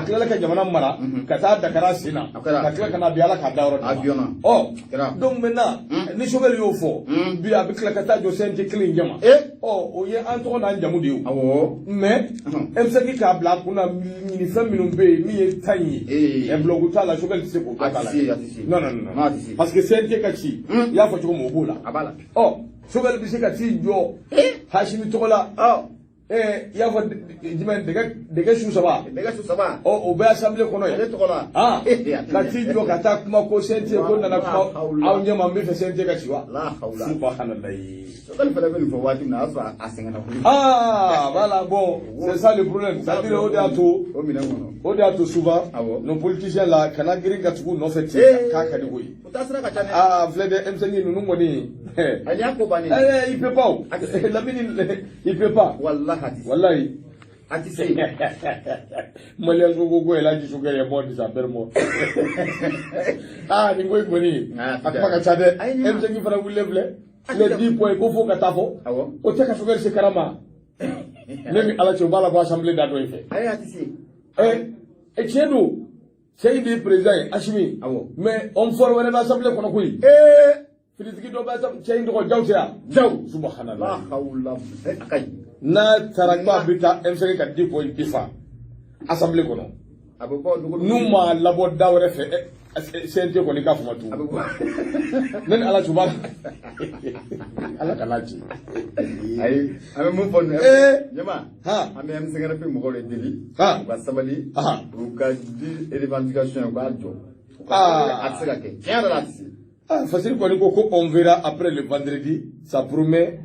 tilala ka jamana mara ka taa Dakar sen na, ka tila ka na bi, Ala k'a da yɔrɔ d'a ma. Ɔ, donc maintenant, ni Choguel y'o fɔ bi, a bɛ tila ka taa jɔ CNT kelen in ɲɛma. Ɔ, o ye an tɔgɔ n'an jamu de ye o. Mais M5 k'a bila a kunna, ɲinifɛn minnu bɛ yen, min ye tan ye, ɛ, bloc t'a la, Choguel tɛ se k'o kɛ. La. Non, non, non, parce que CNT ka ci, i y'a fɔ cogo min, o b'o la. A b'a la. Ɔ, Choguel bɛ se ka t'i jɔ Hasimi tɔgɔ la. I y'a fɔ jumɛn, dɛgɛ su saba. Dɛgɛ su saba. Ɔ, o bɛ assemblée kɔnɔ yen. Ale tɔgɔ la. Ah, ka t'i jɔ ka taa kuma ko CNT ko nana kuma aw ɲɛma, n bɛ fɛ CNT ka ci wa. La hawla. Subahanallahi. Choguel fana bɛ nin fɔ waati min na, a y'a sɔrɔ a sɛgɛnna kojugu. Ah, voilà, bon, c'est ça le problème. C'est-à-dire, o de y'a to. O minɛn kɔnɔ. O de y'a to, souvent, nos politiciens là, kana girin ka tugu u nɔfɛ ten k'a ka di koyi. O taa sira ka ca dɛ. Ah, filɛ dɛ, M5 ninnu kɔni. A y'a ko bannen. Eh, il peut pas o. Lamini, il peut pas. Wallahi, a tɛ se. Wallahi. A tɛ se. Malien ko El Hadji Choguel est mort de sa belle mort. Ah, nin ko in kɔni, a kuma ka ca dɛ. M5 fana wulilen filɛ. Les 10 points ko fo ka taa fɔ. O tɛ ka Choguel se karama. Ne ni Ala cɛ, o b'a la bɔ assemblée da dɔ in fɛ. Ayi, a tɛ se. Ɛ, tiɲɛ don, cɛ in de ye président ye, Assimi. Mais homme fort wɛrɛ bɛ assemblée kɔnɔ koyi. Finitigi dɔ bɛ assemblée, cɛ in tɔgɔ Jaw tɛ yan. Jaw. Subhanallah. La hawla. A ka ɲi. N'a taara k'a bɛ taa M5 ka 10 points défend assemblée kɔnɔ. A bɛ bɔ dugu. N'u m'a labɔ da wɛrɛ fɛ, CNT kɔni k'a fama A bɛ tugun. bɔ. Ne ni Ala cɛ, u b'a Ala kana ci. Ayi, an bɛ mun fɔ nin ɲɛma? Ha. An bɛ M5RP mɔgɔw de deli. Ha. U ka sabali. U ka di revendication, u k'a jɔ. Ah. A tɛ se ka kɛ. Tiɲɛ yɛrɛ la, a tɛ se. Ah, Fasiri kɔni ko on verra après le vendredi, ça promet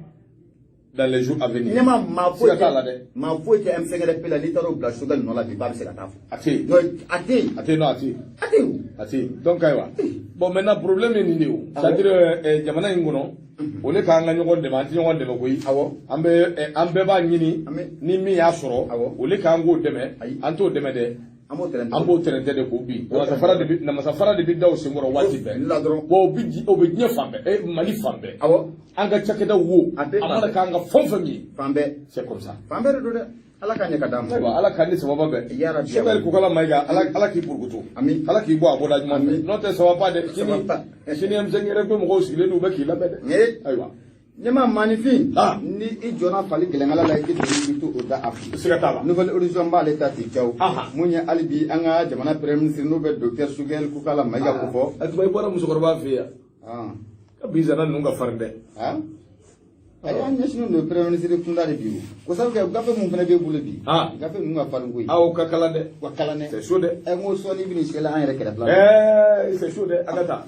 dans les jours à venir. Ɲɛma, maa foyi Siga t'a la dɛ. Maa foyi tɛ M5RP la, n'i taara o bila Choguel nɔ la bi, k'a bɛ se ka taa fɔ. A tɛ yen. Non, a tɛ yen. A tɛ yen, non, a tɛ yen. A tɛ yen. A tɛ yen. Donc ayiwa. Bon, maintenant, problème ye nin de ye o. C'est-à-dire jamana in kɔnɔ, o le k'an ka ɲɔgɔn dɛmɛ, an tɛ ɲɔgɔn dɛmɛ koyi. An bɛ an bɛɛ b'a ɲini An bɛ- ni min y'a sɔrɔ, o le k'an k'o dɛmɛ, Ayi. an t'o dɛmɛ dɛ. An b'o tɛrɛntɛ. An b'o tɛrɛntɛ de k'o bin. Namasafara de bɛ da o senkɔrɔ waati bɛɛ. La dɔrɔn. Bon, o bɛ diɲɛ fan bɛɛ, Mali fan bɛɛ. An ka cakɛdaw wo, A bɛɛ a fan mana bɛɛ. k'an ka fɛn o fɛn min ye. Fan bɛɛ. C'est comme ça. Fan bɛɛ de don dɛ. Ala ka ɲɛ ka d'an ma. Ayiwa, Ala k'an ni sababa bɛn. Ya Rabbi. Choguel Kokalla Maïga, Ala k'i burukutu. Ami. Ala k'i bɔ a bɔda ɲuman fɛ. Ami. N'o tɛ, ça va pas dɛ. Ça va pas. Sini M5 yɛrɛ ko mɔgɔw sigilen don, u bɛ k'i lamɛn dɛ. Ayiwa. Ɲɛma, maaninfin, Ah. ni i jɔnna fali gɛlɛnkala la, i tɛ dugu i to o da a fili. Siga t'a la. Nouvel Horizon b'ale ta ten caw. Mun ye, hali bi an ka jamana premier ministre, n'o bɛ docteur Choguel Kokalla Maïga ko fɔ. A tuma, i bɔra musokɔrɔba fɛ yen yan. Ka bi zana ninnu ka farin dɛ. Ayi, an ɲɛsinnen don premier ministre kunda de bi o. Ko sabu kɛ gafe mun fana b'e bolo bi. Gafe ninnu ka farin koyi. Aw ka kalan dɛ. Wa kalan dɛ. C'est chaud dɛ. Ɛ, n ko sɔɔni bɛ nin sigila an yɛrɛ kɛrɛfɛla la. Ɛɛ, c'est chaud dɛ. An ka taa.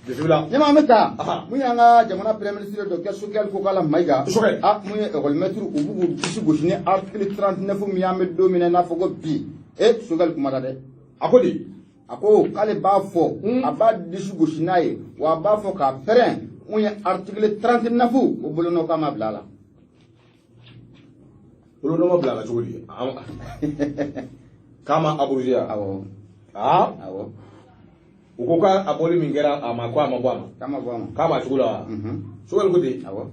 Bisimila. Ɲɛma, an bɛ taa. Mun y'an ka jamana premier ministre docteur Choguel Kokalla Maïga. Choguel. Ah, mun ye école maître, u b'u k'u disi gosi ni article 39 min ye, an bɛ don min na i n'a fɔ ko bi. E, Choguel kumara dɛ. A ko di? A ko k'ale b'a fɔ, a b'a disi gosi n'a ye, wa a b'a fɔ k'a pɛrɛn, mun ye article 39, o bolonɔ k'a ma bila a la. Bolonɔ ma bila a la cogo di? K'a ma abrogé ya? Awɔ. Ah. Awɔ. U ko k'a a bɔli min kɛra, a ma ko a ma bɔ a ma. K'a ma bɔ a ma. K'a b'a cogo la wa? Choguel ko ten. Awɔ.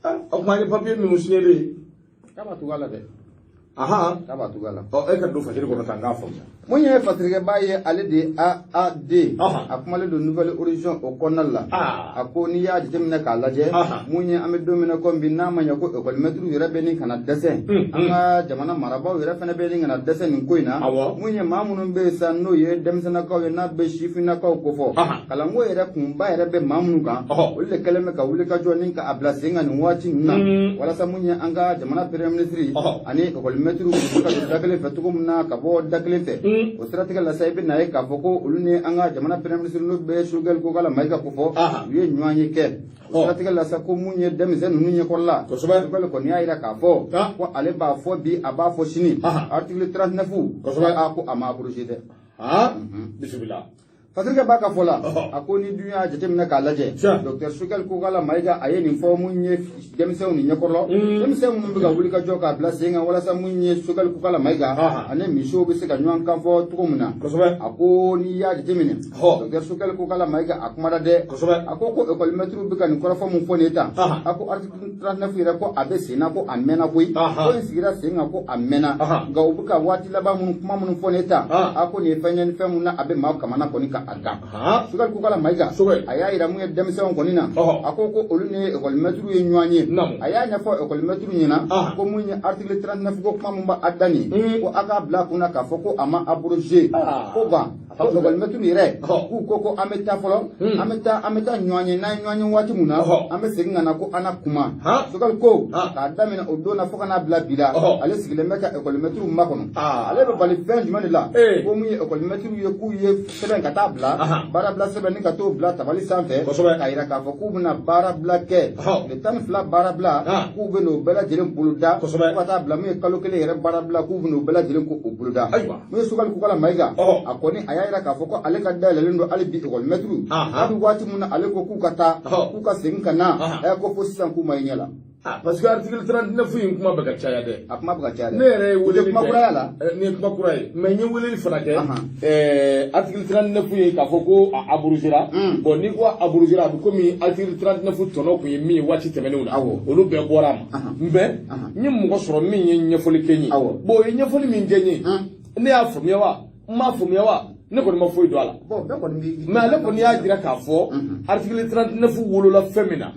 Ah, o tuma an ye papier minnu signé. K'a b'a tugu a la dɛ. K'a b'a tugu a la. Ɔ, e ka don fasiri kɔnɔ tan k'a faamuya. Mun ye fasirikɛba ye, ale de ye AAD. A kumalen don Nouvel Horizon o kɔnɔna la. A ko n'i y'a jateminɛ k'a lajɛ, mun ye, an bɛ don min na komi bi, n'a ma ɲɛ ko école maître yɛrɛ bɛ nin kana dɛsɛ, an ka jamana marabaaw yɛrɛ fana bɛ nin kana dɛsɛ nin ko in na. Mun ye, maa minnu bɛ yen sa, n'o ye denmisɛnninakaw ye, n'a bɛ sifinnakaw kofɔ, kalanko yɛrɛ kunba yɛrɛ bɛ maa minnu kan, olu de kɛlen bɛ ka wuli ka jɔ ni ka a bila sen kan nin waati ninnu na, walasa mun ye, an ka jamana premier ministre ani école maître bɛ se ka don da kelen fɛ cogo min na, ka bɔ da kelen fɛ. O siratigɛ la sa, i bɛ na ye k'a fɔ ko olu ni an ka jamana premier ministre, n'o bɛ Choguel Kokalla Maïga kofɔ, u ye ɲɔgɔn ye kɛ. O siratigɛ la sa, ko mun ye denmisɛn ninnu ɲɛkɔrɔla, Choguel kɔni y'a jira k'a fɔ ko ale b'a fɔ bi, a b'a fɔ sini, article 39, a ko a ma abrogé dɛ. Bisimila. Fasirikɛ b'a ka fɔ la, a ko ni dun y'a jateminɛ k'a lajɛ, docteur Choguel Kokalla Maïga a ye nin fɔ mun ye denmisɛnw ni ɲɛkɔrɔ, denmisɛn minnu bɛ ka wuli ka jɔ k'a bila sen kan walasa mun ye Choguel Kokalla Maïga ani misiw bɛ se ka ɲɔgɔn kan fɔ cogo min na. A ko n'i y'a jateminɛ, docteur Choguel Kokalla Maïga a kumana dɛ. A ko ko école maître bɛ ka nin kɔrɔfɔ mun fɔ nin ye tan, a ko article 39 yɛrɛ ko a bɛ sen na, ko a mɛnna koyi, ko nin sigira sen kan ko a mɛnna, nka u bɛ ka waati laban minnu kuma minnu fɔ nin ye tan, a ko nin ye fɛn ye fɛn mun na a bɛ maaw kamana kɔni ka a gan. Choguel Kokalla Maïga a y'a yira mun ye denmisɛnw kɔni na, a ko ko olu ni école maître ye ɲɔgɔn ye. A y'a ɲɛfɔ école maître ɲɛna ko mun ye article 39 ko kuma mun b'a da nin, ko a k'a bila kunna k'a fɔ ko a ma abrogé, ko nka ko école maître yɛrɛ k'u ko ko an bɛ taa fɔlɔ, an bɛ taa ɲɔgɔn ye, n'an ye ɲɔgɔn ye waati mun na an bɛ segin ka na ko an na kuma. Choguel ko k'a daminɛ o don na fo ka n'a bila bi la, ale sigilen bɛ ka école maître makɔnɔ. Ale bɛ bali fɛn jumɛn de la? Ko mun ye école maître ye k'u ye sɛbɛn ka taa bila baarabila sɛbɛn ni ka t'o bila tabali sanfɛ k'a yira k'a fɔ k'u bɛna baarabila kɛ tile 12 baarabila, k'u bɛ n'o bɛɛ lajɛlen boloda fo ka taa bila mun ye kalo kelen yɛrɛ baarabila, k'u bɛ n'o bɛɛ lajɛlen k'o boloda. Mun ye Choguel Kokalla Maïga, a kɔni a y'a yira k'a fɔ ko ale ka dayɛlɛlen don hali bi école maître, hali waati mun na ale ko k'u ka taa k'u ka segin ka na, ko fo sisan k'u ma ye ɲɛ la. Parce que article 39 in kuma bɛ ka caya dɛ. A kuma bɛ ka caya dɛ. Ne yɛrɛ ye weleli kɛ. Kuma kura y'a la. Nin ye kuma kura ye. Mais n ye weleli fana kɛ. Article 39 ye k'a fɔ ko a abrogera. Bon, n'i ko a abrogera, a bɛ komi article 39 tɔnɔ kun ye min ye waati tɛmɛnenw na. Olu bɛɛ bɔra a ma. Mais n ye mɔgɔ sɔrɔ min ye ɲɛfɔli kɛ n ye. Bon, o ye ɲɛfɔli min kɛ n ye, ne y'a faamuya wa? N m'a faamuya wa? Ne kɔni ma foyi dɔn a la. Mais ale kɔni y'a jira k'a fɔ article 39 wolola fɛn min na,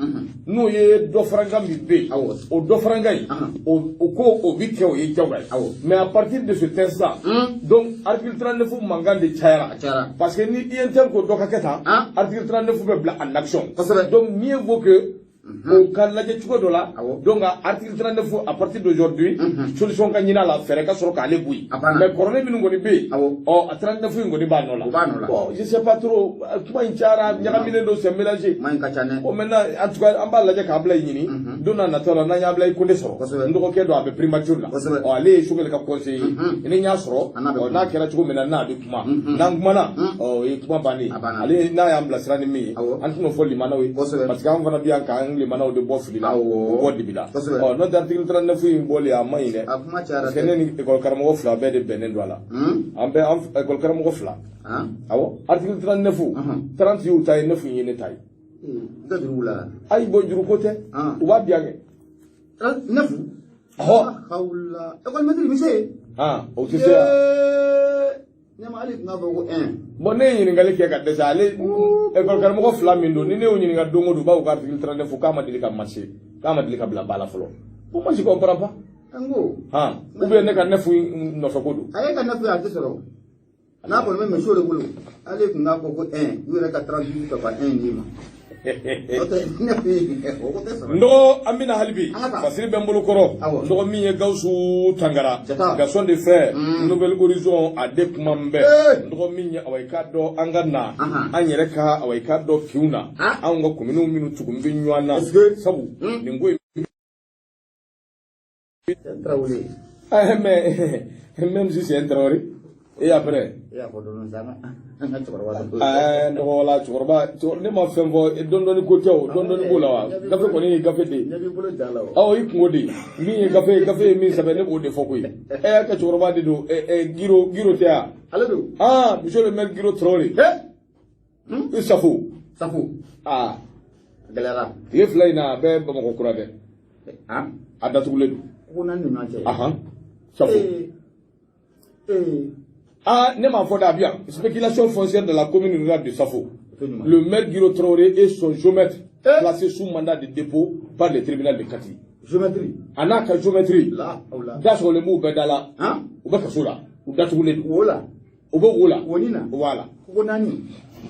n'o ye dɔ farankan min bɛ yen, o dɔ farankan in, o ko o bi kɛ, o ye diyagoya ye. Mais à partir de cet instant, donc article 39 mankan de cayara, parce que ni UNTM ko dɔ ka kɛ tan, article 39 bɛ bila en action. Donc mieux vaut que o ka lajɛ cogo dɔ la. Donc article 39, à partir d'aujourd'hui, solution ka ɲini a la, fɛɛrɛ ka sɔrɔ k'ale bɔ yen. Mais kɔrɔlen minnu kɔni bɛ yen, ɔ a 39 in kɔni b'a nɔ la. Bon, je sais pas trop, kuma in cayara, ɲagaminen don, c'est mélangé. Kuma in ka ca dɛ. Bon, maintenant, en tout cas, an b'a lajɛ k'a bila ɲini don n'a nataw la, n'an y'a bila i ko ne sɔrɔ n dɔgɔkɛ dɔ, a bɛ primature la, ɔ ale ye Choguel ka conseiller ye, ni n y'a sɔrɔ, ɔ n'a kɛra cogo min na, n'a bɛ kuma, n'an kumana, ɔ o ye kuma bannen ye. Ale n'a y'an bilasira ni min ye, an tɛn'o fɔ limanaw ye, parce que an fana bɛ yan k'an limanaw de bɔ fili la, bɔ dibi la. Ɔ n'o tɛ, article 39 in bɔli a man ɲi dɛ, parce que ne ni école karamɔgɔ fila bɛɛ de bɛnnen don a la. An bɛɛ, an école karamɔgɔ fila, awɔ, article 39, 30 y'u ta ye, 9 ye ne ta ye. Ayi, bon, juru ko tɛ, u b'a di yan kɛ. 9. Ɔhɔ. Hawula, école maître bɛ se. O tɛ se yan. Ɲama hali tun b'a fɔ ko 1. Bon, ne ye ɲininkali kɛ ka dɛsɛ. Ale école karamɔgɔ fila min don, ni ne y'o ɲininka don o don, u b'a fɔ ko article 39 k'a ma deli ka marcher, k'a ma deli ka bila ba la fɔlɔ. Bon, moi je comprends pas. N ko. Ou bien ne ka 9 nɔfɛ ko don. A ye ka 9 ye, a tɛ sɔrɔ. N'a kɔni bɛ misiw de bolo, ale tun k'a fɔ ko 1, u yɛrɛ ka 38 ka 1 d'i ma. N dɔgɔ, an bɛna hali bi fasiri bɛ n bolo kɔrɔ. N dɔgɔ, min ye Gawusu Tangara, Gaston de Fer, Nouvel Horizon, a de kuma n bɛɛ. N dɔgɔ, min ye awa i k'a dɔn an ka na an yɛrɛ ka awa i k'a dɔn kinw na, anw ka kominiw minnu tugun bɛ ɲɔgɔn na, sabu nin ko in. Mais même si c'est un Traoré, et après n dɔgɔ la cɛkɔrɔba, ne ma fɛn fɔ, dɔɔni ko tɛ o, dɔɔni b'o la wa, gafe kɔni ye gafe de ye. Awɔ, i kungo de min ye gafe, gafe ye min sɛbɛn, ne b'o de fɔ koyi. Ɛ ka cɛkɔrɔba de don, Giro, Giro tɛ yan? Ale don. Ah, monsieur le maire Giro Traoré, i Safo. Safo. Aa. Gɛlɛyara. Tile fila in na, a bɛ Bamakɔ kura dɛ. A datugulen don. Ko naani ni ɲɔgɔn cɛ. Ahan, Safo. Ah, ne m'a fɔ dɛ, a bɛ yan. Spéculation foncière de la commune rurale de Safo. Le maire Guiro Traoré et son géomètre placés sous mandat de dépôt par le tribunal de Kati. Géométrie. A n'a ka géométrie. La, la. Da sɔgɔlen b'u bɛɛ da la. U bɛ kaso la. U datugulen don. Wo la. U bɛ wo la. Wo ni na. Voilà. Ko naani.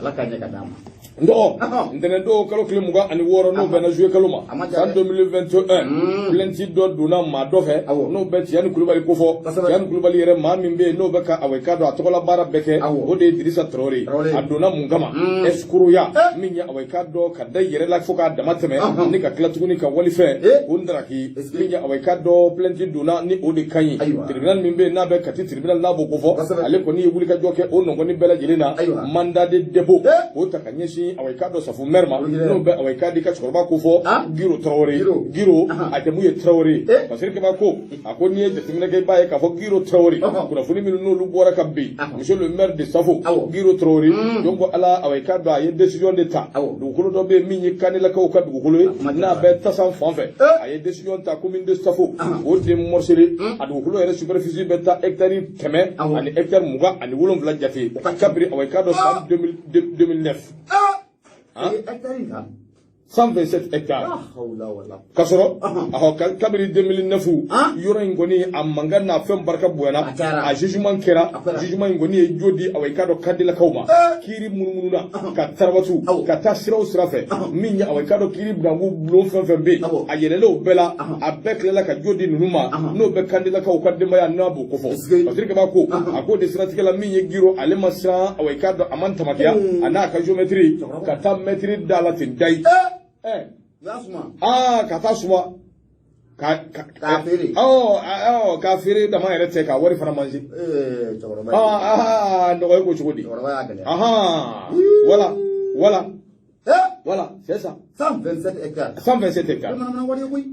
Ala k'a ɲɛ ka d'an ma. N dɔgɔ, ntɛnɛn don kalo tile 26, n'o bɛnna juillet kalo ma, san 2021, plainte dɔ donna maa dɔ fɛ, n'o bɛ Tiyani Kulubali kofɔ. Tiyani Kulubali yɛrɛ, maa min bɛ yen n'o bɛ ka awa i k'a dɔn a tɔgɔla baara bɛɛ kɛ, o de ye Dirisa Tarawele. A donna mun kama? Escrocya min ye awa i k'a dɔn ka da i yɛrɛ la fo k'a dama tɛmɛ, ni ka tila tuguni ka walifɛn o ndaraki. Min ye awa i k'a dɔn plainte donna ni o de ka ɲi, tribunal min bɛ yen n'a bɛ Kati tribunal, n'a b'o kofɔ, ale kɔni ye wulikajɔ kɛ o nɔgɔni bɛɛ lajɛlen na, mandat de dépôt k'o ta ka ɲɛsin awa i k'a dɔn Safo maire ma, n'o bɛ awa i k'a di ka cɛkɔrɔba kofɔ Giro Tarawele. Giro, a jamu ye Tarawele. Parce que ba ko a ko n'i ye jateminɛ kɛ, i b'a ye k'a fɔ Giro Tarawele, kunnafoni minnu n'olu bɔra ka bin, monsieur le maire de Safo, Giro Tarawele, donc ala awa i k'a dɔn a ye décision de ta. Dugukolo dɔ bɛ yen min ye Kanelakaw ka dugukolo ye, n'a bɛ Tasan fan fɛ, a ye décision ta commune de Safo o de morceler. A dugukolo yɛrɛ superficie bɛ taa hectare 100 ani hectare 27 jate, kabiri awa i k'a dɔn san 2009. Hectare? 127 hectares. Ka sɔrɔ ahɔ, kabiri 2009, yɔrɔ in kɔni a mankan n'a fɛn barika bonyana, a jugement kɛra. Jugement in kɔni ye jo di awa i k'a dɔn Kandelakaw ma. Kiiri munumununa ka tarabatu ka taa siraw sira fɛ, min ye awa i k'a dɔn kiiri bananku bulon fɛn fɛn bɛ yen, a yɛlɛlen o bɛɛ la, a bɛɛ tilala ka jo di ninnu ma, n'o bɛ Kandelakaw ka denbaya n'a b'o kofɔ. Parce que b'a ko a k'o de siratigɛ la, min ye Giro, ale ma siran, awa i k'a dɔn a ma tamakiya, a n'a ka géomètre ka taa mɛtiri da la ten dayi. Aa, ka taa suma k'a feere. Ɔ, k'a feere dama yɛrɛ tɛ, k'a wari fana manger. Cɛkɔrɔba. Aa, nɔgɔya ko cogo di? Cɛkɔrɔba y'a gɛlɛya. Voilà, voilà, voilà, c'est ça. 127 hectares. 127 hectares.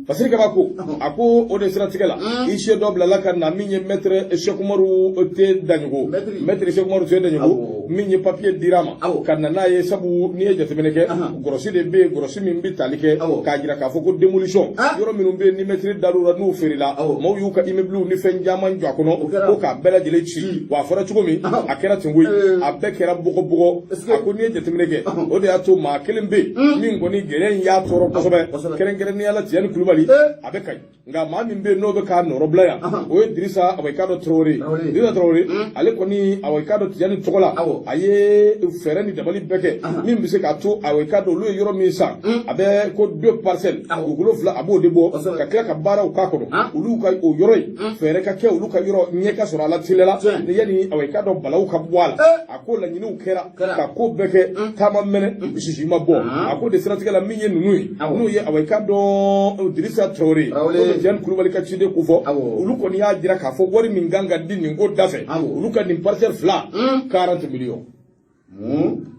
Parce que b'a ko a ko o de siratigɛ la, huissier dɔ bilala ka na, min ye maître Cheikh Umaru T Daɲogo, maître Cheikh Umaru T Daɲogo, min ye papier dira ma ka na n'a ye. Sabu n'i ye jateminɛ kɛ, gɔrɔsi de bɛ yen, gɔrɔsi min bɛ tali kɛ k'a jira k'a fɔ ko démolition, yɔrɔ minnu bɛ yen ni maître dar'u la, n'u feerela, maaw y'u ka immeuble ni fɛn caman jɔ a kɔnɔ, ko k'a bɛɛ lajɛlen ci. Wa a fɔra cogo min, a kɛra ten koyi, a bɛɛ kɛra bɔgɔ bɔgɔ. A ko n'i ye jateminɛ kɛ, o de y'a to maa kelen bɛ yen min kɔni gɛlɛya in y'a tɔɔrɔ kosɛbɛ, kɛrɛnkɛrɛnnenya la Tiyani Kulubali, a bɛ Kayi. Nka maa min bɛ yen n'o bɛ k'a nɔrɔ bila yan, o ye Dirisa awa i k'a dɔn Tarawele. Dirisa Tarawele, ale kɔni awa i k'a dɔn Tiyani tɔgɔ la, a ye fɛɛrɛ ni dabali bɛɛ kɛ min bɛ se k'a to awa i k'a dɔn olu ye yɔrɔ min san, a bɛ ko deux parcelles, dugukolo fila, a b'o de bɔ ka tila ka baaraw k'a kɔnɔ, olu ka o yɔrɔ in fɛɛrɛ ka kɛ, olu ka yɔrɔ ɲɛ ka sɔrɔ a la teliya la, yanni awa i k'a dɔn balawu ka bɔ a la. A ko laɲiniw kɛra ka ko bɛɛ kɛ, taama mɛnɛ sisi ma bɔ. A ko de siratigɛ la, min ye ninnu ye, n'o ye awa i k'a dɔn Dirisa Tarawele, n'o bɛ Tiyani Kulubali ka ciden ko fɔ, olu kɔni y'a jira k'a fɔ wari min kan ka di nin ko da fɛ, olu ka nin parcelle fila, 40 millions,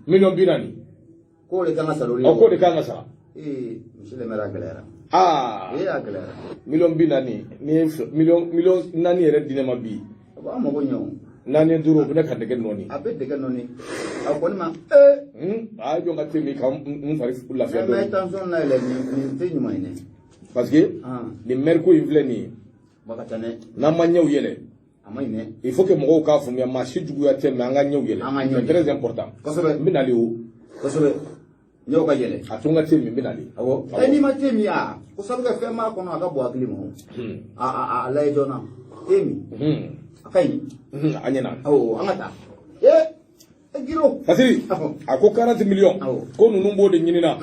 miliyɔn 40. K'o de kan ka sara olu ye. Ɔ, k'o de kan ka sara. Ee, monsieur le maire, a gɛlɛyara. Aa. Ee, a gɛlɛyara. Miliyɔn 40, n'i ye miliyɔn 4 yɛrɛ di ne ma bi. A b'a mago ɲɛ o. Naani duuru, o bɛ ne ka dɛgɛ nɔɔni. A bɛ dɛgɛ nɔɔni, a kɔni ma ee. A ye jɔn ka te min ka n fari lafiya dɔɔni. Dɔɔni. Tension na yɛlɛ, nin tɛ ɲuman ye dɛ. Parce que nin maire ko in filɛ nin ye. Ba ka ca dɛ. N'an ma ɲɛw yɛlɛ. A ma ɲi dɛ. Il faut que mɔgɔw k'a faamuya, maa si juguya tɛ, mais an ka ɲɛw yɛlɛ. An ka ɲɛw yɛlɛ. C'est très important. Kosɛbɛ. N bɛ nalen o. Kosɛbɛ. Ɲɛw ka yɛlɛ. A to n ka te min, n bɛ nalen. Awɔ. Ɛ, n'i ma te min, a ko sabu kɛ fɛn b'a kɔnɔ, a ka bon hakili ma o. A lajɛ joona. Te min. A ka ɲi. A ɲɛna. Awɔ, an ka taa. Ee, Giro. Fasiri, a ko 40 millions. Ko ninnu b'o de ɲinina.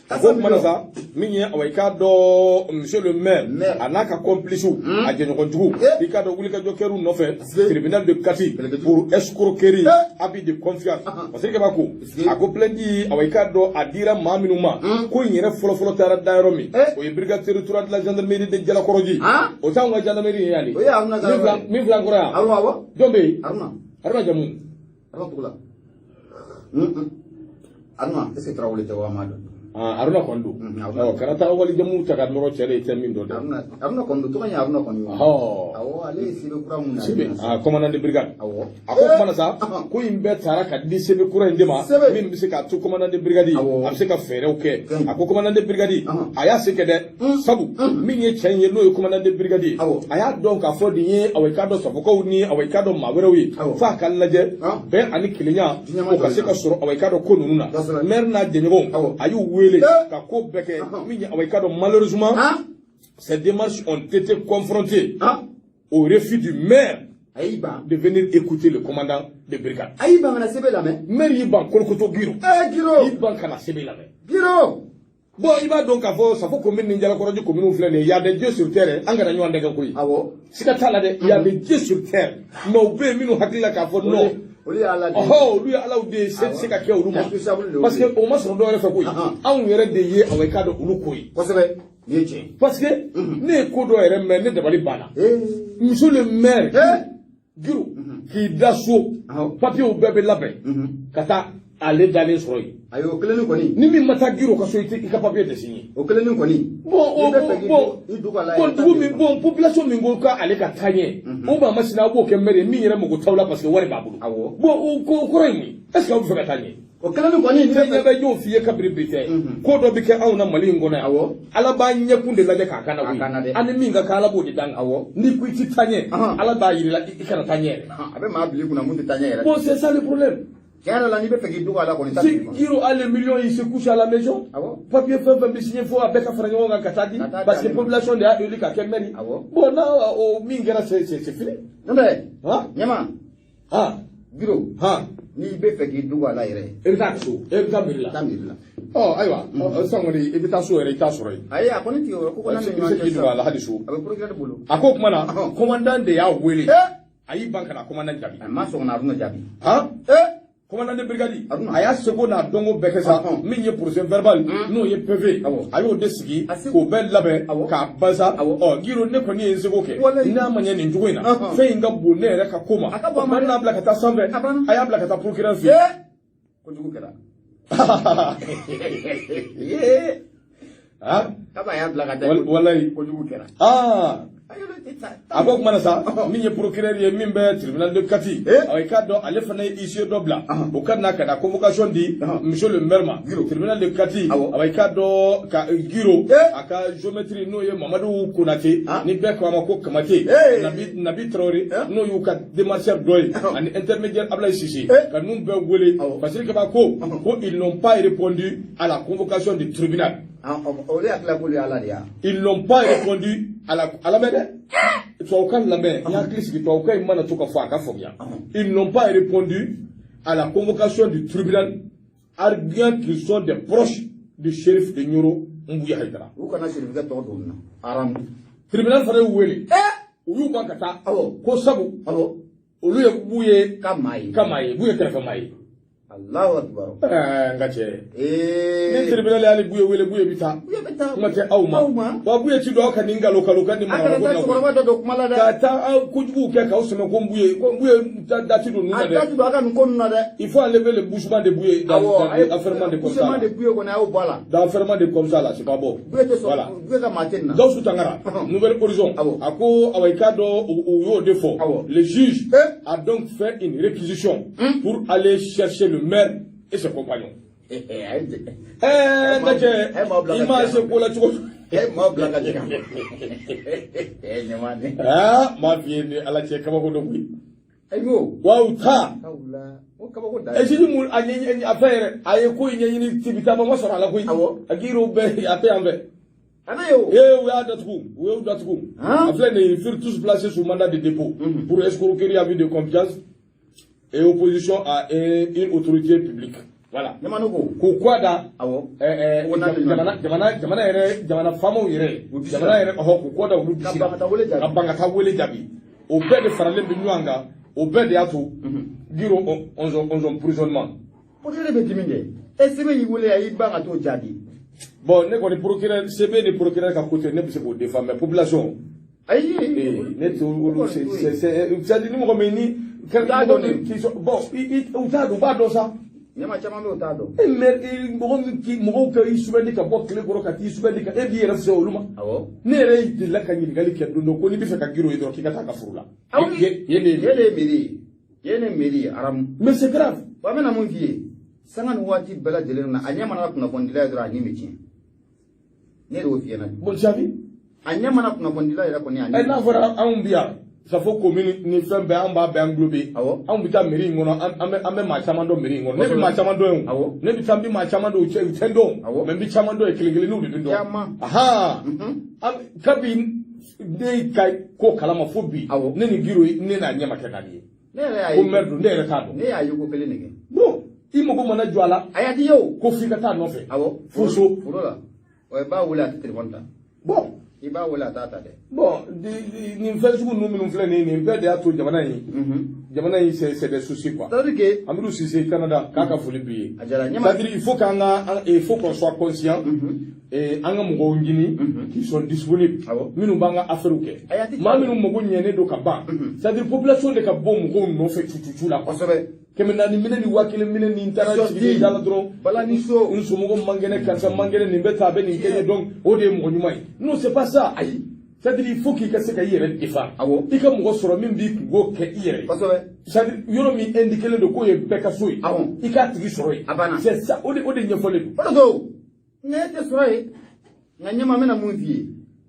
A ko kumana sa, min ye awa i k'a dɔn monsieur le maire a n'a ka complice, a jɛɲɔgɔnjugu, i k'a dɔn wulikajɔ kɛr'u nɔfɛ tribunal de Kati pour escroquerie, abus de confiance. Parce que b'a ko a ko plainte, awa i k'a dɔn a dira maa minnu ma, ko in yɛrɛ fɔlɔfɔlɔ taara da yɔrɔ min, o ye brigade territoriale de la gendarmerie de Jalakɔrɔji. O t'anw ka gendarmerie ye yan de? O ye Haruna ka yɔrɔ ye. Min filɛ an kɔrɔ yan. Awɔ, awɔ. Jɔn bɛ yen? Haruna. Haruna jamu. Haruna Tugula. Haruna, est-ce que Tarawele tɛ wa? Ma dɔn. Haruna kɔni don. Haruna. Ɔ, kana taa wali jamu ta ka nɔrɔ cɛ la, i tɛ min dɔn dɛ. Haruna, Haruna kɔni don, tɔgɔ in ye Haruna kɔni ye. Ɔhɔ. Awɔ, ale ye sebe kura mun na. Sebe, commandant de brigade. Awɔ. A ko kumana sa, ko in bɛɛ taara ka di sebe kura in de ma, Sebe. min bɛ se k'a to commandant de brigade a bɛ se ka fɛɛrɛw kɛ. A ko commandant de brigade a y'a se kɛ dɛ, sabu min ye cɛ in ye, n'o ye commandant de brigade ye, a y'a dɔn k'a fɔ nin ye awa i k'a dɔn Safokaw ni awa i k'a dɔn maa wɛrɛw ye, f'a ka lajɛ bɛn ani kelenya o ka se ka sɔrɔ awa i k'a dɔn ko ninnu na. Maire n'a jɛɲɔgɔnw, a y'u wele ka ko bɛɛ kɛ, min ye awa i k'a dɔn malheureusement, ces démarches ont été confrontées au refus du maire. A y'i ban. De venir écouter le commandant de brigade. A y'i ban ka na sɛbɛn lamɛn. Maire y'i ban kolokoto Giro. Giro. Y'i ban ka na sɛbɛn lamɛn. Giro. Bon, i b'a dɔn k'a fɔ Safo commune ni Jalakɔrɔji commune filɛ nin ye, y a des dieux sur terre, an kana ɲɔgɔn dɛgɛ koyi. Awɔ. Siga t'a la dɛ, y a des dieux sur terre. Mais u bɛ yen minnu hakili la k'a fɔ non. Olu ye Ala de ye. Ɔhɔ, olu ye Alaw de ye, se tɛ se ka kɛ olu ma. Intouchable de. Parce que o ma sɔrɔ dɔwɛrɛ fɛ koyi. Anw yɛrɛ de ye awa i k'a dɔn olu ko ye. Kosɛbɛ. Nin ye tiɲɛ. Parce que ne ye ko dɔ yɛrɛ mɛn, ne dabali banna. Monsieur le maire Giro k'i da so, papiyew bɛɛ bɛ labɛn ka taa ale dalen sɔrɔ yen. Ayi, o kelennin kɔni. Ni min ma taa Giro ka so, i ka papiye tɛ signé. O kelennin kɔni. Bon, o bon bon dugu min, bon, population min ko k'ale ka taa ɲɛ, o maa masina, aw b'o kɛ maire ye min yɛrɛ mago t'aw la parce que wari b'a bolo. Awɔ. Bon, o ko kɔrɔ ye mun ye? Est ce que aw bɛ fɛ ka taa ɲɛ? O kelennin kɔni. Fɛn ɲɛ bɛ, y'o f'i ye kabiri bi tɛ. Ko dɔ bɛ kɛ anw na Mali in kɔnɔ yan. Awɔ. Ala b'an ɲɛkun de lajɛ k'a kan na A kan na koyi. dɛ. An ni min ka kan, Ala b'o de d'an kan. Awɔ. N'i ko i ti taa ɲɛ, Ala b'a yir'i la i kana taa ɲɛ yɛrɛ. A bɛ maa bila i kunna mun tɛ taa ɲɛ yɛrɛ. Bon, c'est ça le problème. Tiɲɛ yɛrɛ la, n'i bɛ fɛ k'i dogo a la kɔni, Si Giro a les millions, il se couche à la maison. Awɔ. Papier fɛn fɛn bɛ signé, fo a bɛɛ ka fara ɲɔgɔn kan ka taa di. Ka taa di Parce que ale ma. population de y'a élu ka kɛ maire ye. Awɔ. Bon, n'a o min kɛra, c'est fini. N'o tɛ. Han? Ɲɛma. Han? Giro. Han? N'i bɛ fɛ k'i dogo a la yɛrɛ. E bɛ taa so, e bɛ taa mairie la. Taa mairie la. Ɔ ayiwa, sisan kɔni i bɛ taa so yɛrɛ, i t'a sɔrɔ yen. Ayi, a kɔni ti o ko I n'a ni bɛ se ɲɔgɔn k'i cɛ dogo a la sisan. hali so. A bɛ procureur bolo. A ko o tuma na, commandant de y'a wele. A y'i ban ka na commandant jaabi. A ma sɔn ka na Aruna jaabi. Han? Commandant de brigade, Aruna. a y'a seko n'a dɔnko bɛɛ kɛ sa. Min ye procès verbal, n'o ye PV, a y'o de sigi A seko. k'o bɛɛ labɛn k'a basa. Ɔ Giro, ne kɔni ye n seko kɛ. Walayi. N'a ma ɲɛ nin cogo in na, fɛn in ka bon ne yɛrɛ ka ko ma. A ka bon a ma O dɛ. n'a bila ka taa sanfɛ, A banna. a y'a bila ka taa procureur fɛ yen. Kojugu kɛra. Han? Kaba y'a bila ka taa. Walayi. Kojugu kɛra. Aa. Ayi, olu tɛ taa. A ko o kuma na sa, min ye procureur ye min bɛ tribunal de Kati, awɔ, i k'a dɔn ale fana ye huissier dɔ bila o ka na ka na convocation di monsieur le maire ma. Giro. Tribunal de Kati, awɔ, i k'a dɔn ka Giro a ka géomètre, n'o ye Mamadu Konate, ni bɛɛ ko a ma ko Kamate, Nabi Traoré, n'o y'u ka démarcheur dɔ ye, ani intermédiaire Ablaye Cissé, ka ninnu bɛɛ wele. Parce que ko ils n'ont pas répondu à la convocation du tribunal. Ah, olu hakili la k'olu ye Ala de ye wa? Ils n'ont pas répondu à la, à la lamɛn dɛ, tubabukan lamɛn, n hakili sigi, tubabukan in mana to ka fɔ a ka faamuya. Ils n'ont pas répondu à la convocation du tribunal, arguant qu'ils sont des proches du shérif de Nioro, Mbuya Haidara. U kana sirifikɛ tɔgɔ don nin na. Aramu. Tribunal fana y'u wele, u y'u ban ka taa. Ko sabu olu ye b'u ye Ka maa ye. ka maa ye, b'u ye kɛrɛfɛ maa ye. Allahu akbar. Ɛɛ, n ka cɛ, ni tribunal y'ale Buye wele, Buye bɛ taa. Buye bɛ taa. Kuma tɛ aw ma. Aw ma. Wa Buye ti don aw ka nin nkalon kalo ka nin A kana manamana ko taa na koyi. cɛkɔrɔba dɔ don kuma la dɛ. Ka taa aw kojuguw kɛ k'aw sɛmɛ ko n Buye, ko n Buye da ti don ninnu A na da dɛ. ti don a ka nin ko ninnu na dɛ. Il faut enlever le bouchement de Buye dans, Awɔ, dans a ye l'affairement de comme ça poussement là. de Buye kɔni, a y'o bɔ a la. Dans l'affairement de comme ça là, c'est pas bon. Buye tɛ sɔn. Voilà. Buye ka maa tɛ nin na. Gawusu Tangara, Nouvel Horizon, a ko awa i k'a dɔn u y'o de fɔ. Le juge a donc fait une réquisition pour aller chercher le maire et ses compagnons. A ye Ɛɛ, n ka cɛ, A ye maaw bila i ka ma jɛ. se ko la cogo. A ye maaw bila ka jɛ. Ɲama ne. Aa, m'a f'i ye ni Ala cɛ, kabako dɔ koyi. Ayi o. Wa u ta. Awula. O kabako da. Ɛ, juge mun a ɲɛɲini a fɛn yɛrɛ, a ye ko in ɲɛɲini tibi caman ma sɔrɔ a la koyi. A giiriw bɛɛ a tɛ yan fɛ. A bɛ yen o. Ee, u y'a datugu, u y'u datugu. Han? A filɛ nin ye, ils furent tous placés sous mandat de dépôt pour escroquerie, abus de confiance et opposition à une autorité publique. Voilà. Ɲama ne ko. K'u kɔ da Awɔ. O n'a ni ɲɔgɔn cɛ. jamana yɛrɛ, jamana faamaw yɛrɛ, U disi la. jamana yɛrɛ, ɔhɔ, k'u kɔ da olu disi Ka ban ka taa wele jaabi. Ka ban ka taa wele jaabi. O bɛɛ de faralen bɛ ɲɔgɔn kan, o bɛɛ de y'a to Giro onze emprisonnement. Procureur bɛ dimi kɛ. E sɛbɛn y'i wele, a y'i ban ka t'o jaabi. Bon, ne kɔni, procureur CB ni procureur ka côté, ne bɛ se k'o défendre, mais population Ayi. Ne tɛ olu, c'est à dire ni mɔgɔ min ni t'a mɔgɔ dɔn min de. k'i sɔn, bon, i u t'a dɔn, u b'a dɔn sa. Ɲama caman bɛ yen, o t'a dɔn. E mais mɔgɔ min k'i mɔgɔw ka i sugandi ka bɔ tile kɔrɔ ka t'i sugandi ka e b'i yɛrɛ fisaya olu ma. Ne yɛrɛ delila ka ɲininkali kɛ don dɔ ko n'i bɛ fɛ ka Giro ye dɔrɔn, k'i ka taa a ka foro la. Yen de ye. Yen de ye mairie ye. Yen de ye mairie ye, aramu. Mais c'est grave. Wa n bɛna mun f'i ye? Sanga ni waati bɛɛ lajɛlen na, a ɲɛ mana kunnafonidila ye dɔrɔn, a ɲin bɛ tiɲɛ. Ne de y'o f'i ɲɛna. Bon, tu as vu? A ɲɛ mana kunnafonidila yɛrɛ kɔni, a ɲin. Ɛ, n'a fɔra anw bi yan, Safo commune ni fɛn bɛɛ, anw b'a bɛɛ englober. Anw bɛ taa mairie in kɔnɔ, an bɛ maa caman dɔn mairie in kɔnɔ. Ne bɛ maa caman dɔn yen o. Ne bɛ taa, n bɛ maa caman dɔn, u tɛ n dɔn. Mais n bɛ caman dɔn yen, kelen kelenninw de bɛ n dɔn. Caman. Ahan. An kabi Ne ka ko kalama fo bi, ne ni Giro, ne n'a ɲɛ ma kɛ naani ye. Ne yɛrɛ y'a Ko ye. maire don, ne yɛrɛ t'a dɔn. Ne y'a ye ko kelen de kɛ. Bon, i mago mana jɔ a la, A y'a di ye o. ko f'i ka taa a nɔfɛ. Awɔ. Fo so. Foro la. Ɔ, i b'a wele, a tɛ téléphone ta. Bon. I b'a wele, a t'a ta dɛ. Bon, nin fɛn sugu ninnu minnu filɛ nin ye, nin bɛɛ de y'a to jamana in c'est des soucis, quoi. C'est à dire que Amidou Cissé, Canada, k'a ka foli b'i ye. A diyara ɲɛma. C'est-à-dire il faut qu'an ka il faut qu'on soit conscient et an ka mɔgɔw ɲini qui sont disponibles, minnu b'an ka affaires kɛ. A y'a ti- Maa minnu mago ɲɛnen don ka ban, c'est-à-dire population de ka bɔ mɔgɔw nɔfɛ cucucu la, quoi. 400 minɛ ni 1000 minɛ ni n taara Sorti. sigi da la dɔrɔn. Bala ni so. N somɔgɔw man kɛnɛ, karisa man kɛnɛ, nin bɛ taa, a bɛ nin kɛ n ye, donc o de ye mɔgɔ ɲuman ye. Non, c'est pas ça. Ayi. C'est-à-dire il faut k'i ka se ka i yɛrɛ défendre. I ka mɔgɔ sɔrɔ min b'i kungo kɛ i yɛrɛ ye. C'est-à-dire yɔrɔ min indiqué don k'o ye bɛɛ ka so ye, i k'a tigi sɔrɔ yen. A banna. C'est ça, o de ɲɛfɔlen don. O de don. Nka e tɛ sɔrɔ yen. Nka ɲɛma, n bɛna mun f'i ye?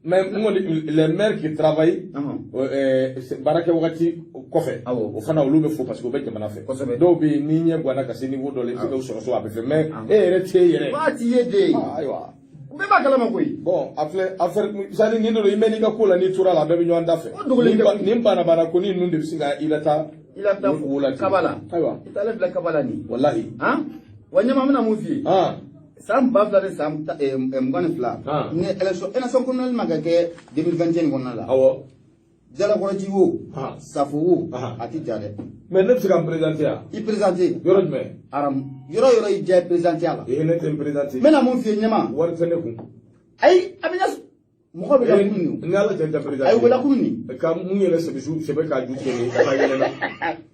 Mais n kɔni, les maires qui travaillent baarakɛ wagati kɔfɛ, o fana olu bɛ fo parce que u bɛ jamana fɛ. Dɔw bɛ yen, n'i ɲɛ ganna ka se niveau dɔ la, i bɛ se k'u sɔrɔ so, a bɛ fɛ, mais e yɛrɛ tɛ e yɛrɛ. Ba t'i ye de. Ah, ayiwa. Bɛɛ b'a kalama koyi. Bon, a filɛ, affaire, c'est à dire nin de don, i mɛn'i ka ko la, n'i tora la, a bɛɛ bɛ ɲɔgɔn da fɛ. O dogolen tɛ koyi. Nin banabana ko ni ninnu de bɛ se ka i lataa I la taa wo la ten. kaba la. Ayiwa. I taalen bila kaba la nin. Walahi. Han? Wa ɲɛma, n bɛna mun f'i ye? San ba fila ni san 22. Ni élection communale ma ka kɛ 2021 nin kɔnɔna la. Jalakɔrɔji wo, Safo wo, a ti ja dɛ. Mais ne bɛ se ka n présenter yan? I présenter. Yɔrɔ jumɛn? Aramu. Yɔrɔ yɔrɔ i diya, i présenter a la. Ee, ne tɛ n présenter. N bɛna mun f'i ye, ɲɛma? Wari tɛ ne kun. Ayi, a bɛ ɲɛ, mɔgɔ bɛ ka kunu nin. Ni Ala cɛ, n tɛ présenter. Ayi, u bɛ lakunu nin. Ka mun yɛrɛ sɛbɛ su sɛbɛ k'a ju tigɛ nin ka taa yɛlɛ la.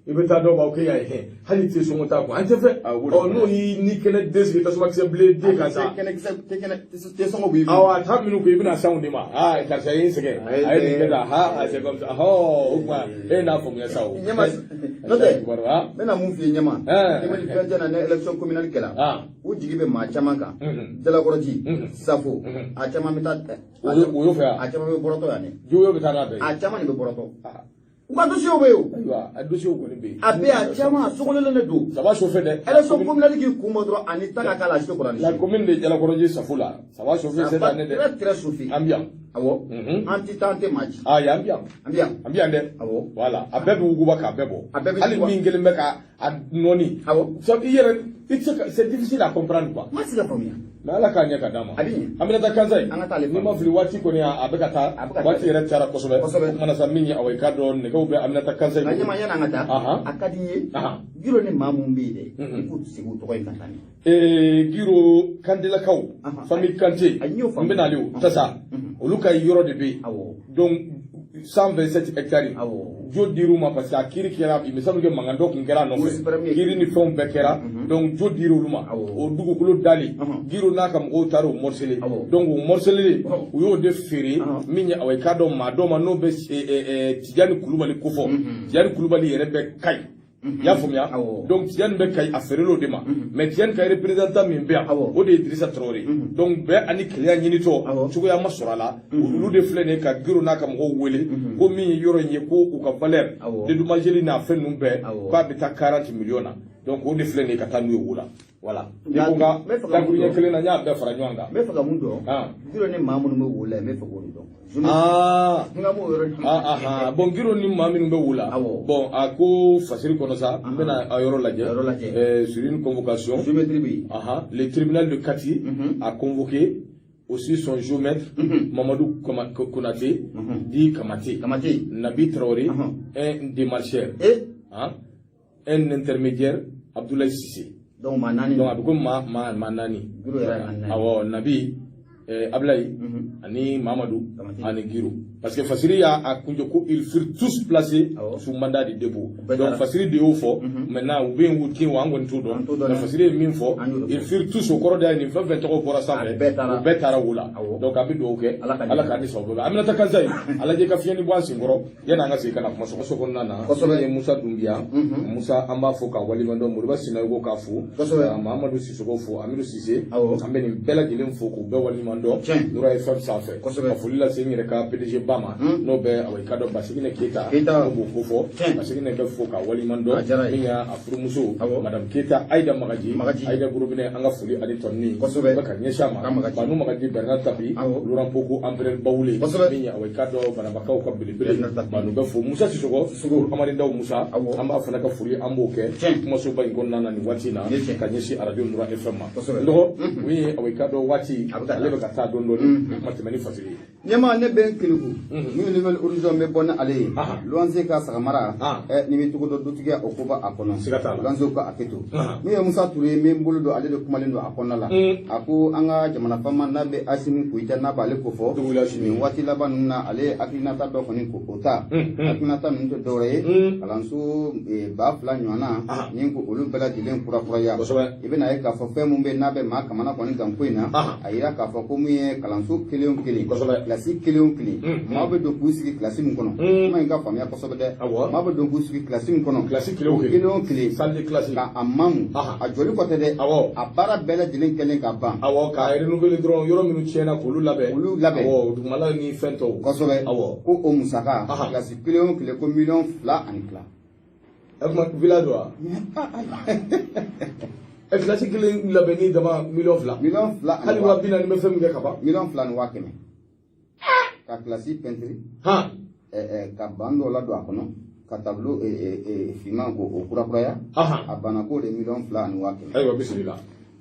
I bɛ taa dɔw b'a fɔ k'e y'a ye hali tɛ sɔngɔ t'a kun, an tɛ fɛ. Ah, o b'o Ɔ, de n'o y'i ni kɛnɛ den sigi tasuma kisɛ bilen den kan sa. Kɛnɛ kisɛ tɛ, kɛnɛ tɛ sɔngɔ b'i kun. Awɔ, a taa minnu kun, i bɛna sanw de ma. Aa, karisa ye n sɛgɛn, a ye nin kɛ tan, ha, c'est comme ça. Hɔ, o tuma e n'a faamuya sa o. Ɲɛma, n'o tɛ, Ah. n bɛna mun f'i ye, ɲɛma? 2021 na, ni élection communale kɛra, u jigi bɛ maa caman kan. Jalakɔrɔji, Safo, a caman bɛ taa. O y'o fɛ yan. A caman bɛ bɔrɔtɔ yan dɛ. Joyo bɛ taa n'a bɛɛ ye. A caman de bɛ bɔrɔtɔ. Ah. U ka dossier bɛ yen o. Ayiwa, a dossier kɔni bɛ yen. A bɛ yen, a caman a sogolen de don. Ça va chauffer dɛ. Élection communale k'i kun bɔ dɔrɔn, ani ta ka k'a la, a si tɛ kuran ni La commune de Jalakɔrɔji Safo la, ça va chauffer Ça cette va année dɛ. très très chauffer. An bɛ yan. Awɔ. An ti taa, an tɛ maa ci. Ah, yan bɛ yan. An bɛ yan. An bɛ yan dɛ. Awɔ. Voilà, a bɛɛ bɛ wuguba k'a bɛɛ bɔ. A bɛɛ bɛ Hali wuguba. min kelen bɛ ka a nɔɔni. I yɛrɛ, i tɛ se ka, c'est difficile à comprendre, quoi. Ma se ka faamuya. Mais Ala k'a ɲɛ ka d'a ma. A bɛ ɲɛ. An bɛna taa Kansa ye. An ka taa ale N'i ma fili, waati kɔni a bɛ ka taa. A bɛ ka taa. Waati yɛrɛ cayara kosɛbɛ. Kosɛbɛ. O kumana sa, min ye awa, i k'a dɔn nɛgɛw bɛ Aminata Kansa ye. Nka ɲɛma, yanni an ka taa, a ka di n ye, Giro ni maa mun bɛ yen dɛ, i k'u segin u tɔgɔ in ka taa ni. Giro Kandelakaw, famille Kante, A, n y'o faamu. n bɛna ale o tasa, olu ka yɔrɔ de bɛ yen. Donc 127 hectares. Jo dir'u ma parce que a kiiri kɛra, il me semble que mankan dɔ tun kɛra a Cour nɔfɛ. suprême ye Kiiri ni fɛnw bɛɛ kɛra. Donc jo dir'olu ma. O dugukolo dali, Giro n'a ka mɔgɔw taara o morceler. Donc o morceler, u y'o de feere min ye awa, i k'a dɔn maa dɔ ma n'o bɛ Tijani Kulubali kofɔ. Tijani Kulubali yɛrɛ bɛ Kayi. I y'a faamuya? Awɔ. Donc Tijani bɛ Kayi, a feerel'o de ma. Mais Tijani ka représentant min bɛ yan, o de ye Dirisa Traoré. Donc bɛɛ ani kelenya ɲinitɔ, cogoya ma sɔrɔ a la. Olu de filɛ nin ye ka Giro n'a ka mɔgɔw wele ko min ye yɔrɔ in ye, ko u ka valeur dédommageli n'a fɛn ninnu bɛɛ, k'a bɛ taa 40 millions na. Donc o de filɛ nin ye ka taa n'u ye wo la. Voilà. Ni ko n ka N bɛ fɛ ka mun dakuruɲɛ dɔn? kelen na, n y'a bɛɛ fara ɲɔgɔn kan. N bɛ fɛ ka mun dɔn? Giro ni maa minnu bɛ wo la, n bɛ fɛ k'o de dɔn. N ka m'o yɔrɔ dɔn. Ah, ah, ah. Bon, Giro ni maa minnu bɛ wo la. Bon, a ko fasiri kɔnɔ sa, n bɛna a yɔrɔ lajɛ. A yɔrɔ lajɛ. Sur une convocation. Géométrie bɛ yen. Aha. Le tribunal de Kati a convoqué aussi son géomètre, Mamadou Konaté, dit Kamate. Kamate. Nabi Traoré, un démarcheur. Hein? Un intermédiaire, Abdoulaye Sissé. Donc maa naani. Donc a bɛ ko maa naani. Giro yɛrɛ ye maa naani. Awɔ, Nabi, Ablaye, ani Mamadou, Kamate. ani Giro. Parce que Fasiri y'a a kunjɛ ko ils furent tous placés sous mandat de dépôt. Bɛɛ Donc taara. Fasiri de y'o fɔ. Maintenant u bɛ yen, u tɛ yen, an kɔni t'o An dɔn. t'o dɔn Mais dɛ. Fasiri ye min fɔ, An y'o de ils fɔ. furent tous, o kɔrɔ de ye nin fɛn fɛn tɔgɔ bɔra sanfɛ. A bɛɛ taara. U bɛɛ taara wo la. Donc an bɛ dugawu kɛ. Ala ka Ala k'an ni sababu bɛn. Aminata Kansayi, a lajɛ ka fiɲɛ ni bɔ an senkɔrɔ yanni an ka segin ka na kuma so kɔnɔna na. Min ye Musa Dunbiya, Musa an b'a fo k'a waleɲuman dɔn, Moriba Sinayogo k'a fo. Mamadu Sisoko fo, Amidu Sise. An bɛ nin bɛɛ lajɛlen fo k'u bɛɛ waleɲuman waleɲuman dɔn Nura FM sanfɛ. Ka foli lase n yɛrɛ ka PDG ba ma, n'o bɛ awa i ka dɔn Basigine Keyita, n'o b'o ko fɔ. Basigine bɛ fo ka waleɲuman dɔn. Min y'a furumuso Madame Keyita Ayida Magaji, Ayida Gorobinɛ, an ka foli ani tɔnni bɛ ka ɲɛsin a ma. Banu Magaji, Bernard Tapi, Laurent Pokou, Empereur Bawule, min ye awa i ka dɔn Banabakaw ka belebele, Banu bɛ fo. Musa Sisɔgɔ, Amadi Daw Musa, an b'a fana ka foli an b'o kɛ kumasoba in kɔnɔna na nin waati in na ka ɲɛsin arajo Nura FM ma. N dɔgɔ, min ye awa i ka dɔn waati ale bɛ ka taa dɔɔni dɔɔni, kuma tɛmɛ ni Fasiri ye. Ɲɛma, ne bɛ n keleku min ye Nouvel Horizon bɛ bɔ ni ale ye, luwanse ka sagamara ni bɛ cogo dɔ dutigiya o koba a kɔnɔ, luwansew ka hakɛ to. Min ye Musa Ture ye, n bɛ n bolo don ale de kumalen don a kɔnɔna la. A ko an ka jamana faama n'a bɛ Asimi Goyita, n'a b'ale kofɔ nin waati laban ninnu na, ale ye hakilinata dɔ kɔni ko o ta. Hakilinata ninnu tɛ dɔwɛrɛ ye, kalanso 2000 ɲɔgɔnna ni ko olu bɛɛ lajɛlen kurakuraya. I bɛna ye k'a fɔ fɛn min bɛ n'a bɛ maa kamana kɔni gan ko in na, a yira k'a fɔ ko min ye kalanso kelen o kelen, kilasi kelen o kelen, maa bɛ don k'u sigi kilasi min kɔnɔ, kuma in ka faamuya kosɛbɛ dɛ, maa bɛ don k'u sigi kilasi min kɔnɔ, kilasi kelen o kelen, o kelen, salle de classe, ka a mamu, a jɔli kɔ tɛ dɛ, a baara bɛɛ lajɛlen kɛlen ka ban, awɔ, k'a renouveler dɔrɔn, yɔrɔ minnu tiɲɛna k'olu labɛn, olu labɛn, awɔ, dugumala ni fɛn tɔw. Kosɛbɛ. Ko o musaka, kilasi kelen o kelen, ko miliyɔn 2 ani tila. O tuma village wa? Kilasi kelen labɛnni dama miliyɔn 2? Miliyɔn 2 ani hali 40 000 bɛ fɛn min kɛ ka ban. 2 100 000 ka kilasi pɛntiri, ka ban dɔw ladon a kɔnɔ, ka tableau finman ko o kurakuraya, a banna k'o de 2 100 000. Ayiwa, bisimila.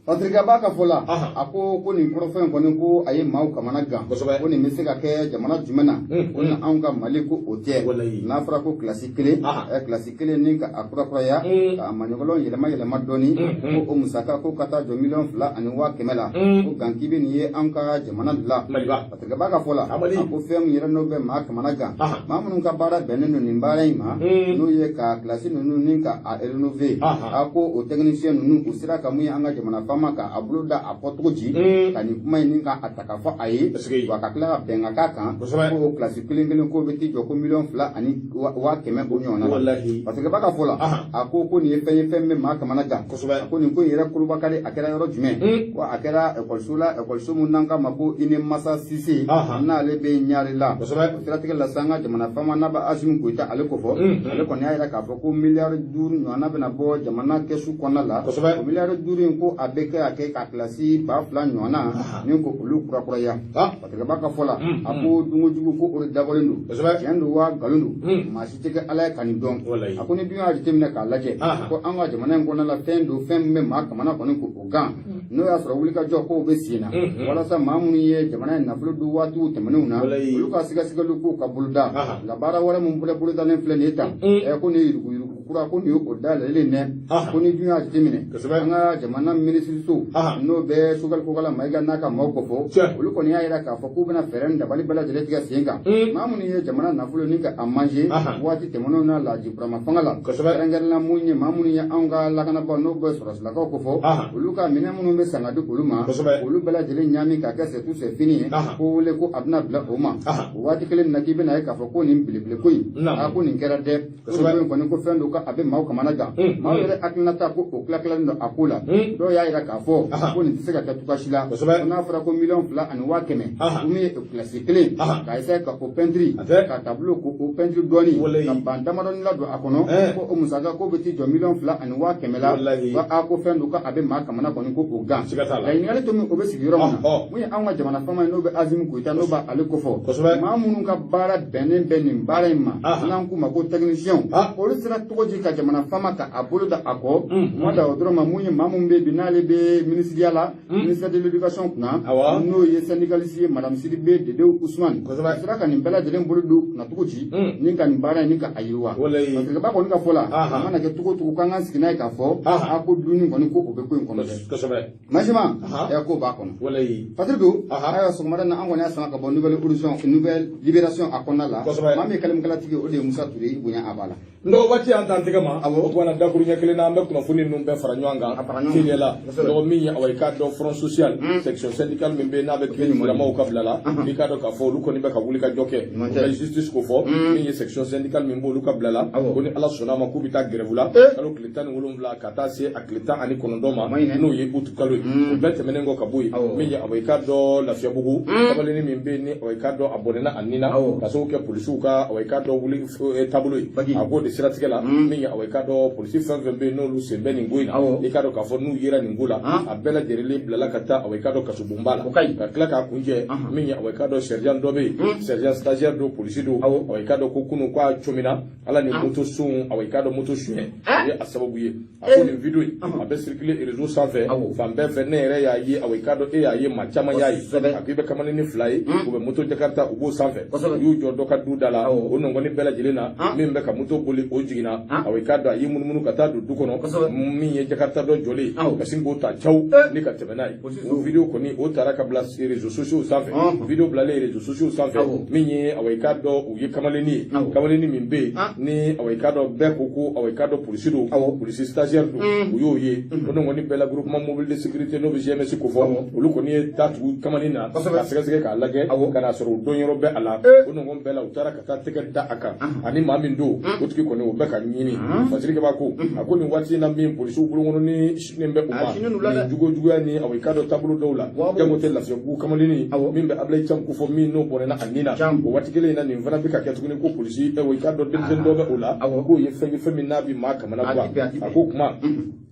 Patrick b'a ka fɔ la, a ko ko nin kɔrɔfɔ in kɔni, ko a ye maaw kamana gan, ko nin bɛ se ka kɛ jamana jumɛn na? Ko ni anw ka Mali ko o tɛ. N'a fɔra ko kilasi kelen, kilasi kelen ni ka a kurakuraya, ka a maɲɔgɔlɔn yɛlɛma yɛlɛma dɔɔni, ko o musaka ko ka taa jɔ 2 100 000 la, ko gan k'i bɛ nin ye anw ka jamana de la. Patrick b'a ka fɔ la, a ko fɛn min yɛrɛ n'o bɛ maa kamana gan, maa minnu ka baara bɛnnen don nin baara in ma, n'o ye ka kilasi ninnu ni ka a rénover, a ko o technicien ninnu, u sera ka mun ye an ka jamana faama ka a bolo da a kɔ cogo di ka nin kuma in ni ka a ta ka fɔ a ye, wa ka tila ka bɛn ka k'a kan ko kilasi kelen kelen ko bɛ t'i jɔ ko 2 100 000 o ɲɔgɔnna la. Parce que b'a ka fɔ la, a ko ko nin ye fɛn ye, fɛn min bɛ maa kamana gan. A ko nin ko in yɛrɛ kolobakari a kɛra yɔrɔ jumɛn? Ko a kɛra ekɔliso la, ekɔliso min n'an k'a ma ko Inemasa Sise, n'ale bɛ Ɲare la. O siratigɛ la sa, an ka jamana faama n'a bɛ Asimi Goyita ale kofɔ, ale kɔni y'a yira k'a fɔ ko miliyari 5 ɲɔgɔnna bɛna bɔ jamana kɛsu kɔnɔna la. O miliyari 5 in, ko a bɛ kɛ a kɛ ka kilasi 2000 ɲɔgɔnna ni ko olu kurakuraya. Patrick b'a ka fɔ la, a ko dunkojugu ko o de dabɔlen don. Tiɲɛ don wa nkalon don, maa si tɛ kɛ Ala ye ka nin dɔn. A ko ni dun y'a jateminɛ k'a lajɛ, ko an ka jamana in kɔnɔna la, fɛn don, fɛn min bɛ maa kamana kɔni ko o gan, n'o y'a sɔrɔ wulikajɔ kow bɛ sen na walasa maa minnu ye jamana in nafolo dun waatiw tɛmɛnenw na, olu ka sɛgɛsɛgɛliw kow ka boloda. Nka baara wɛrɛ min fana bolodalen filɛ nin ye tan, ko nin ye yuruguyurugu kura, ko nin ye o dayɛlɛlen dɛ. Ko ni dun y'a jateminɛ, an ka jamana minisiriso n'o bɛ Choguel Kokalla Maïga n'a ka maaw kofɔ, olu kɔni y'a yira k'a fɔ k'u bɛna fɛɛrɛ ni dabali bɛɛ lajɛlen tigɛ sen kan, maa minnu ye jamana nafolo ni ka a manger waati tɛmɛnenw na Laji Burama fanga la, kɛrɛnkɛrɛnnenya mun ye maa minnu ye anw ka lakanabaaw n'o bɛ sɔrɔsilakaw kofɔ, olu ka minɛn minnu bɛ san ka di olu ma, olu bɛɛ lajɛlen ɲaami k'a kɛ c'est tout c'est fini ye, ko wele ko a bɛna bila o ma. O waati kelen na, k'i bɛna ye k'a fɔ ko nin belebele ko in, a ko nin kɛra dɛ, ko nin ko in kɔni, ko fɛn don ko a bɛ maaw kamana gan. Maaw yɛrɛ hakilinata ko o tila-tilalen don a ko la. Dɔw y'a yira k'a fɔ ko nin tɛ se ka kɛ cogoya si la, ko n'a fɔra ko 2 100 000, ko min ye kilasi kelen k'a essayer ka o pɛntiri, ka tableau ko o pɛntiri dɔɔni, ka ban damadɔni ladon a kɔnɔ, ko o musaka ko bɛ t'i jɔ 2 100 000 la, ko a ko fɛn don ko a bɛ maa kamana kɔni ko o gan. Nka ɲininkali to min o bɛ sigi yɔrɔ min na, mun ye anw ka jamana faama ye n'o bɛ Asimi Goyita n'o b'ale kofɔ, maa minnu ka baara bɛnnen bɛ nin baara in ma, n'an k'u ma ko technicien, olu sera cogo di ka jamana faama ka a bolo da a kɔ? Ma da o dɔrɔn ma, mun ye maa min bɛ bi n'ale bɛ minisiriya la, ministère de l'éducation kunna, n'o ye syndicaliste ye, madame Sidibe Dedew Usumani, sera ka nin bɛɛ lajɛlen bolo don kunna cogo di ni ka nin baara in ni ka a yiriwa? Parce que ba kɔni ka fɔ la, a mana kɛ cogo o cogo, k'an k'an sigi n'a ye k'a fɔ a ko dunni kɔni ko o bɛ ko in kɔnɔ dɛ. Majima ɛ ko b'a kɔnɔ, Patrick, ayiwa, sɔgɔmada na an kɔni y'a sama ka bɔ Nouvelle Horizon, Nouvelle Libération a kɔnɔna la. Maa min ye kalimakalatigi, o de ye Musa Ture. I bonya a b'a la. N dɔgɔ, waati y'an ta. t'an tɛgɛ ma. O tuma na, dakuruɲɛ kelen na, an bɛ kunnafoni ninnu bɛɛ fara ɲɔgɔn kan teliya la. Dɔgɔ min ye, awa, i k'a dɔn, Front social, section syndicale min bɛ yen, n'a bɛ kiiritigɛlamaaw ka bila la, i k'a dɔn k'a fɔ olu kɔni bɛ ka wuli ka jɔ kɛ. O bɛ justice ko fɔ. Min ye section syndicale min b'olu ka bila la, ko ni Ala sɔnna a ma, k'u bɛ taa grève la kalo tile 17 ka taa se a tile 19 ma, n'o ye août kalo ye. O bɛɛ tɛmɛnen kɔ ka bɔ yen, min ye, awa, i k'a dɔn, Lafiyabugu, kamalennin min bɛ yen ni, awa, i k'a dɔn, a bɔnɛna a ni na ka sababu kɛ polisiw ka, awa, i k'a dɔn, wuli taabolo ye, a k'o de siratigɛ la, min ye, awa, i k'a dɔn, polisi fɛn fɛn bɛ yen n'olu sen bɛ nin ko in na, i k'a dɔn k'a fɔ n'u yera nin ko la, a bɛɛ lajɛlen bilala ka taa, awa, i k'a dɔn, kasobonba la. Ka tila k'a kuncɛ, min ye, awa, i k'a dɔn, sergent dɔ bɛ yen, sergent stagiaire don, polisi don, awa, i k'a dɔn ko kunun k'a comina ala ni moto son, awa, i k'a dɔn, moto suɲɛ o ye a sababu ye. A ko nin video in, a bɛ circuler réseau sanfɛ fan bɛɛ fɛ. Ne yɛrɛ y'a ye, awa, i k'a dɔn, e y'a ye, maa caman y'a ye. A ko i bɛ kamalennin fila ye, u bɛ moto Jakarta, u b'o sanfɛ, u y'u jɔ dɔ ka du da la. O nɔngɔni bɛɛ lajɛlen na, min bɛ ka moto boli, o jiginna, awa, i k'a dɔn, a y'i munumunu ka taa don du kɔnɔ. Min ye Jakarta dɔ jɔlen, ka sin k'o ta caw ni ka tɛmɛ n'a ye. O video kɔni, o taara ka bila réseaux sociaux sanfɛ. Video bilalen réseaux sociaux sanfɛ, min ye, awa, i k'a dɔn, u ye kamalennin ye, kamalennin min bɛ yen ni, awa, i k'a dɔn, bɛɛ ko ko, awa, i k'a dɔn, polisi don, polisi stagiaire don, u y'o ye. O nɔngɔni bɛɛ la, groupement mobile de sécurité, n'o bɛ GMS ko fɔ, olu kɔni ye taa tugu kamalennin na ka sɛgɛsɛgɛ k'a lajɛ ka n'a sɔrɔ o dɔn yɔrɔ bɛ a la. O nɔngɔn bɛɛ la, u taara ka taa tɛgɛ da a kan ani maa min don, o tigi kɔni, o bɛ ka ɲini. Fasirikɛba ko, a ko nin waati in na, min polisiw bolokɔnɔ ni sinen bɛ u ma nin jugo juguya ni, awa, i k'a dɔn, taabolo dɔw la, jango tɛ Lafiyabugu kamalennin min bɛ Abilayi Cam ko fɔ, min n'o bɔnɛna a ni na. O waati kelen in na, nin fana bɛ ka kɛ tuguni ko polisi, awa, i k'a dɔn, denmisɛnnin dɔ bɛ o la, k'o ye fɛn ye, fɛn min n'a bɛ maa kamana gan. A ko kuma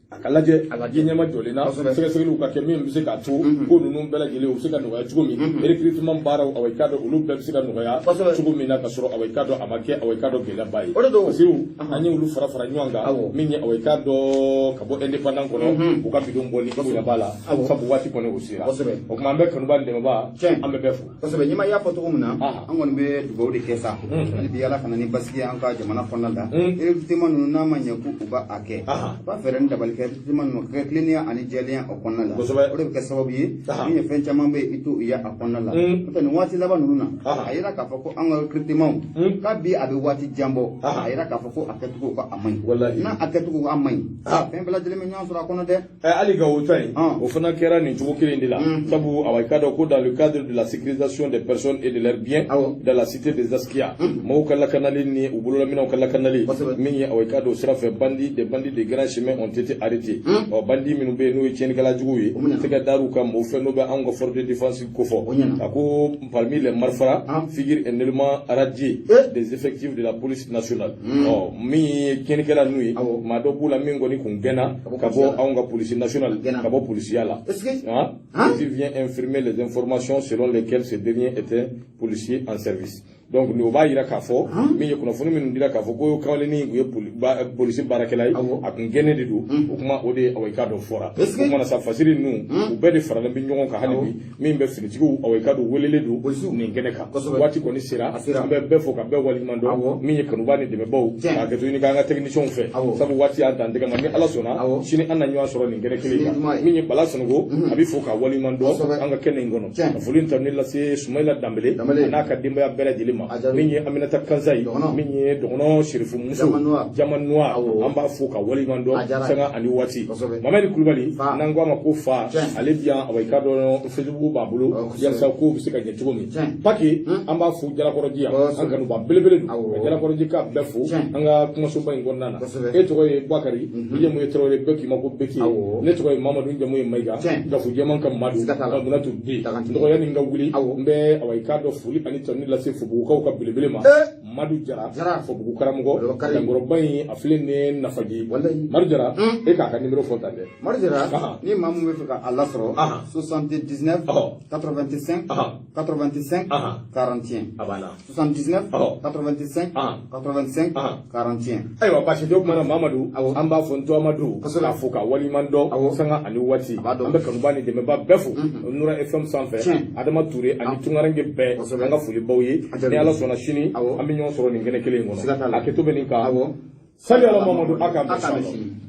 a ka lajɛ ji ɲɛma jɔlen na, sɛgɛsɛgɛliw ka kɛ min bɛ se k'a to ko ninnu bɛɛ lajɛlen u bɛ se ka nɔgɔya cogo min, recrutement baaraw, awa, i k'a dɔn, olu bɛɛ bɛ se ka nɔgɔya cogo min na, ka sɔrɔ, awa, i k'a dɔn, a ma kɛ, awa, i k'a dɔn, gɛlɛyaba ye. Basiru, an ye olu fara fara ɲɔgɔn kan. Min ye, awa, i k'a dɔn, ka bɔ Indépendant kɔnɔ, u ka bidon bɔli bonya b'a la, sabu waati kɔni o sera. O tuma, an bɛ kanuba ni dɛmɛba, an bɛ bɛɛ fo. Kosɛbɛ. Ɲɛma, i y'a fɔ cogo min na, an kɔni bɛ dugawu de kɛ sa hali bi, Ala ka na ni basigi an ka jamana kɔnɔna la. Recrutement ninnu, n'a ma ɲɛ ko u b'a a kɛ, u b'a fɛɛrɛ ni dabali kɛ, recrutement ninnu ka kɛ tilennenya ani jɛlenya o kɔnɔna la. O de bɛ kɛ sababu ye, min ye fɛn caman bɛ yen, i t'o ye a kɔnɔna la. N'o tɛ, nin waati laban ninnu na, a yira k'a fɔ ko an ka recrutement k'a bi a bɛ waati jan bɔ, a yira k'a fɔ ko a kɛcogo ko a man ɲi. N'a a kɛcogo ko a man ɲi, fɛn bɛɛ lajɛlen bɛ ɲɔgɔn sɔrɔ a kɔnɔ dɛ. Hali Gawo ta in, o fana kɛra nin cogo kelen de la, sabu, awa, i k'a dɔn ko dans le cadre de la sécurisation des personnes et de leurs biens dans la cité des Askia, mɔgɔw ka lakanali ni u bololaminɛw ka lakanali, min ye, awa, i k'a dɔn, o sira fɛ, des bandits de grand chemin ont été arrêtés. Ɔ, bandits minnu bɛ yen n'o ye tiɲɛnikɛla juguw ye, tɛgɛ dar'u kan mɔgɔw fɛ, n'o bɛ anw ka force de défense kofɔ. A ko parmi les malfrats figure un élément radié des effectifs de la police nationale. Ɔ, min ye tiɲɛnikɛla ninnu ye, maa dɔ b'u la min kɔni kun gɛnna ka bɔ anw ka police nationale, ka bɔ polisiya la. Hein? Ceci vient infirmer les informations selon lesquelles ce dernier était policier en service. Donc o b'a yira k'a fɔ, min ye kunnafoni minnu dira k'a fɔ ko kamalennin kun ye polisi baarakɛla ye, a kun gɛnnen de don. O kuma o de ye, awa, i k'a dɔn, fɔra. O kumana sa, fasiri ninnu, u bɛɛ de faralen bɛ ɲɔgɔn kan hali bi. Min bɛ finitigiw, awa, i k'a dɔn, welelen don nin kɛnɛ kan. Waati kɔni sera, an bɛ bɛɛ fo ka bɛɛ waleɲuman dɔn. Min ye kanuba ni dɛmɛbaw, k'a kɛ tuguni k'an ka techniciens fɛ, sabu waati y'an dan tɛgɛ ma. Ni Ala sɔnna, sini an na ɲɔgɔn sɔrɔ nin kɛnɛ kelen kan. Min ye Bala Sanogo, a bɛ fo k'a waleɲuman dɔn an ka kɛnɛ in kɔnɔ, ka foli ta ni lase Sumayila Danbele a n'a ka denbaya bɛɛ lajɛlen ma. Min ye Aminata Kansa ye, min ye dɔgɔnɔ Serifu muso Jama Noir, an b'a fo ka waleɲuman dɔn sanga ani waati. Mamadi Kulubali, n'an ko a ma ko fa, ale bi yan, awa, i k'a dɔn, Facebook b'a bolo yalisa kow bɛ se ka ɲɛ cogo min. Paki, an b'a fo Jalakɔrɔji yan, an kanuba belebele don, ka Jalakɔrɔji k'a bɛɛ fo an ka kumasoba in kɔnɔna na. E tɔgɔ ye Bakari, i jamu ye Tarawele, bɛɛ k'i ma ko Beki. Ne tɔgɔ ye Mamadu, n jamu ye Mayiga, Gafu jɛman ka Madu Mamunatu bi dɔgɔya ni n ka wuli. N bɛ, awa, i k'a dɔn, foli ani tanu lase Fobugukaw ka belebele ma, Madu Jara, Fobugu karamɔgɔ dankɔrɔba in, a filɛ nin ye Nafaji. Madu Jara, e k'a ka numéro fɔ tan dɛ. Madu Jara, ni maa min bɛ fɛ ka a lasɔrɔ, 79 85 85 41. A banna. 79 85 85 41. Ayiwa, baasi tɛ. O kumana, Mamadu, an b'a fɔ n tɔgɔma k'a fo ka waleɲuman dɔn sanga ani waati. An bɛ kanuba ni dɛmɛba bɛɛ fo Nura FM sanfɛ, Adama Ture ani Tungaranke bɛɛ, an ka folibaw ye. Ni Ala sɔnna, sini an bɛ ɲɔgɔn sɔrɔ nin kɛnɛ kelen in kɔnɔ. A kɛto bɛ nin kan. Sali ala Mamadu, a k'an bɛn.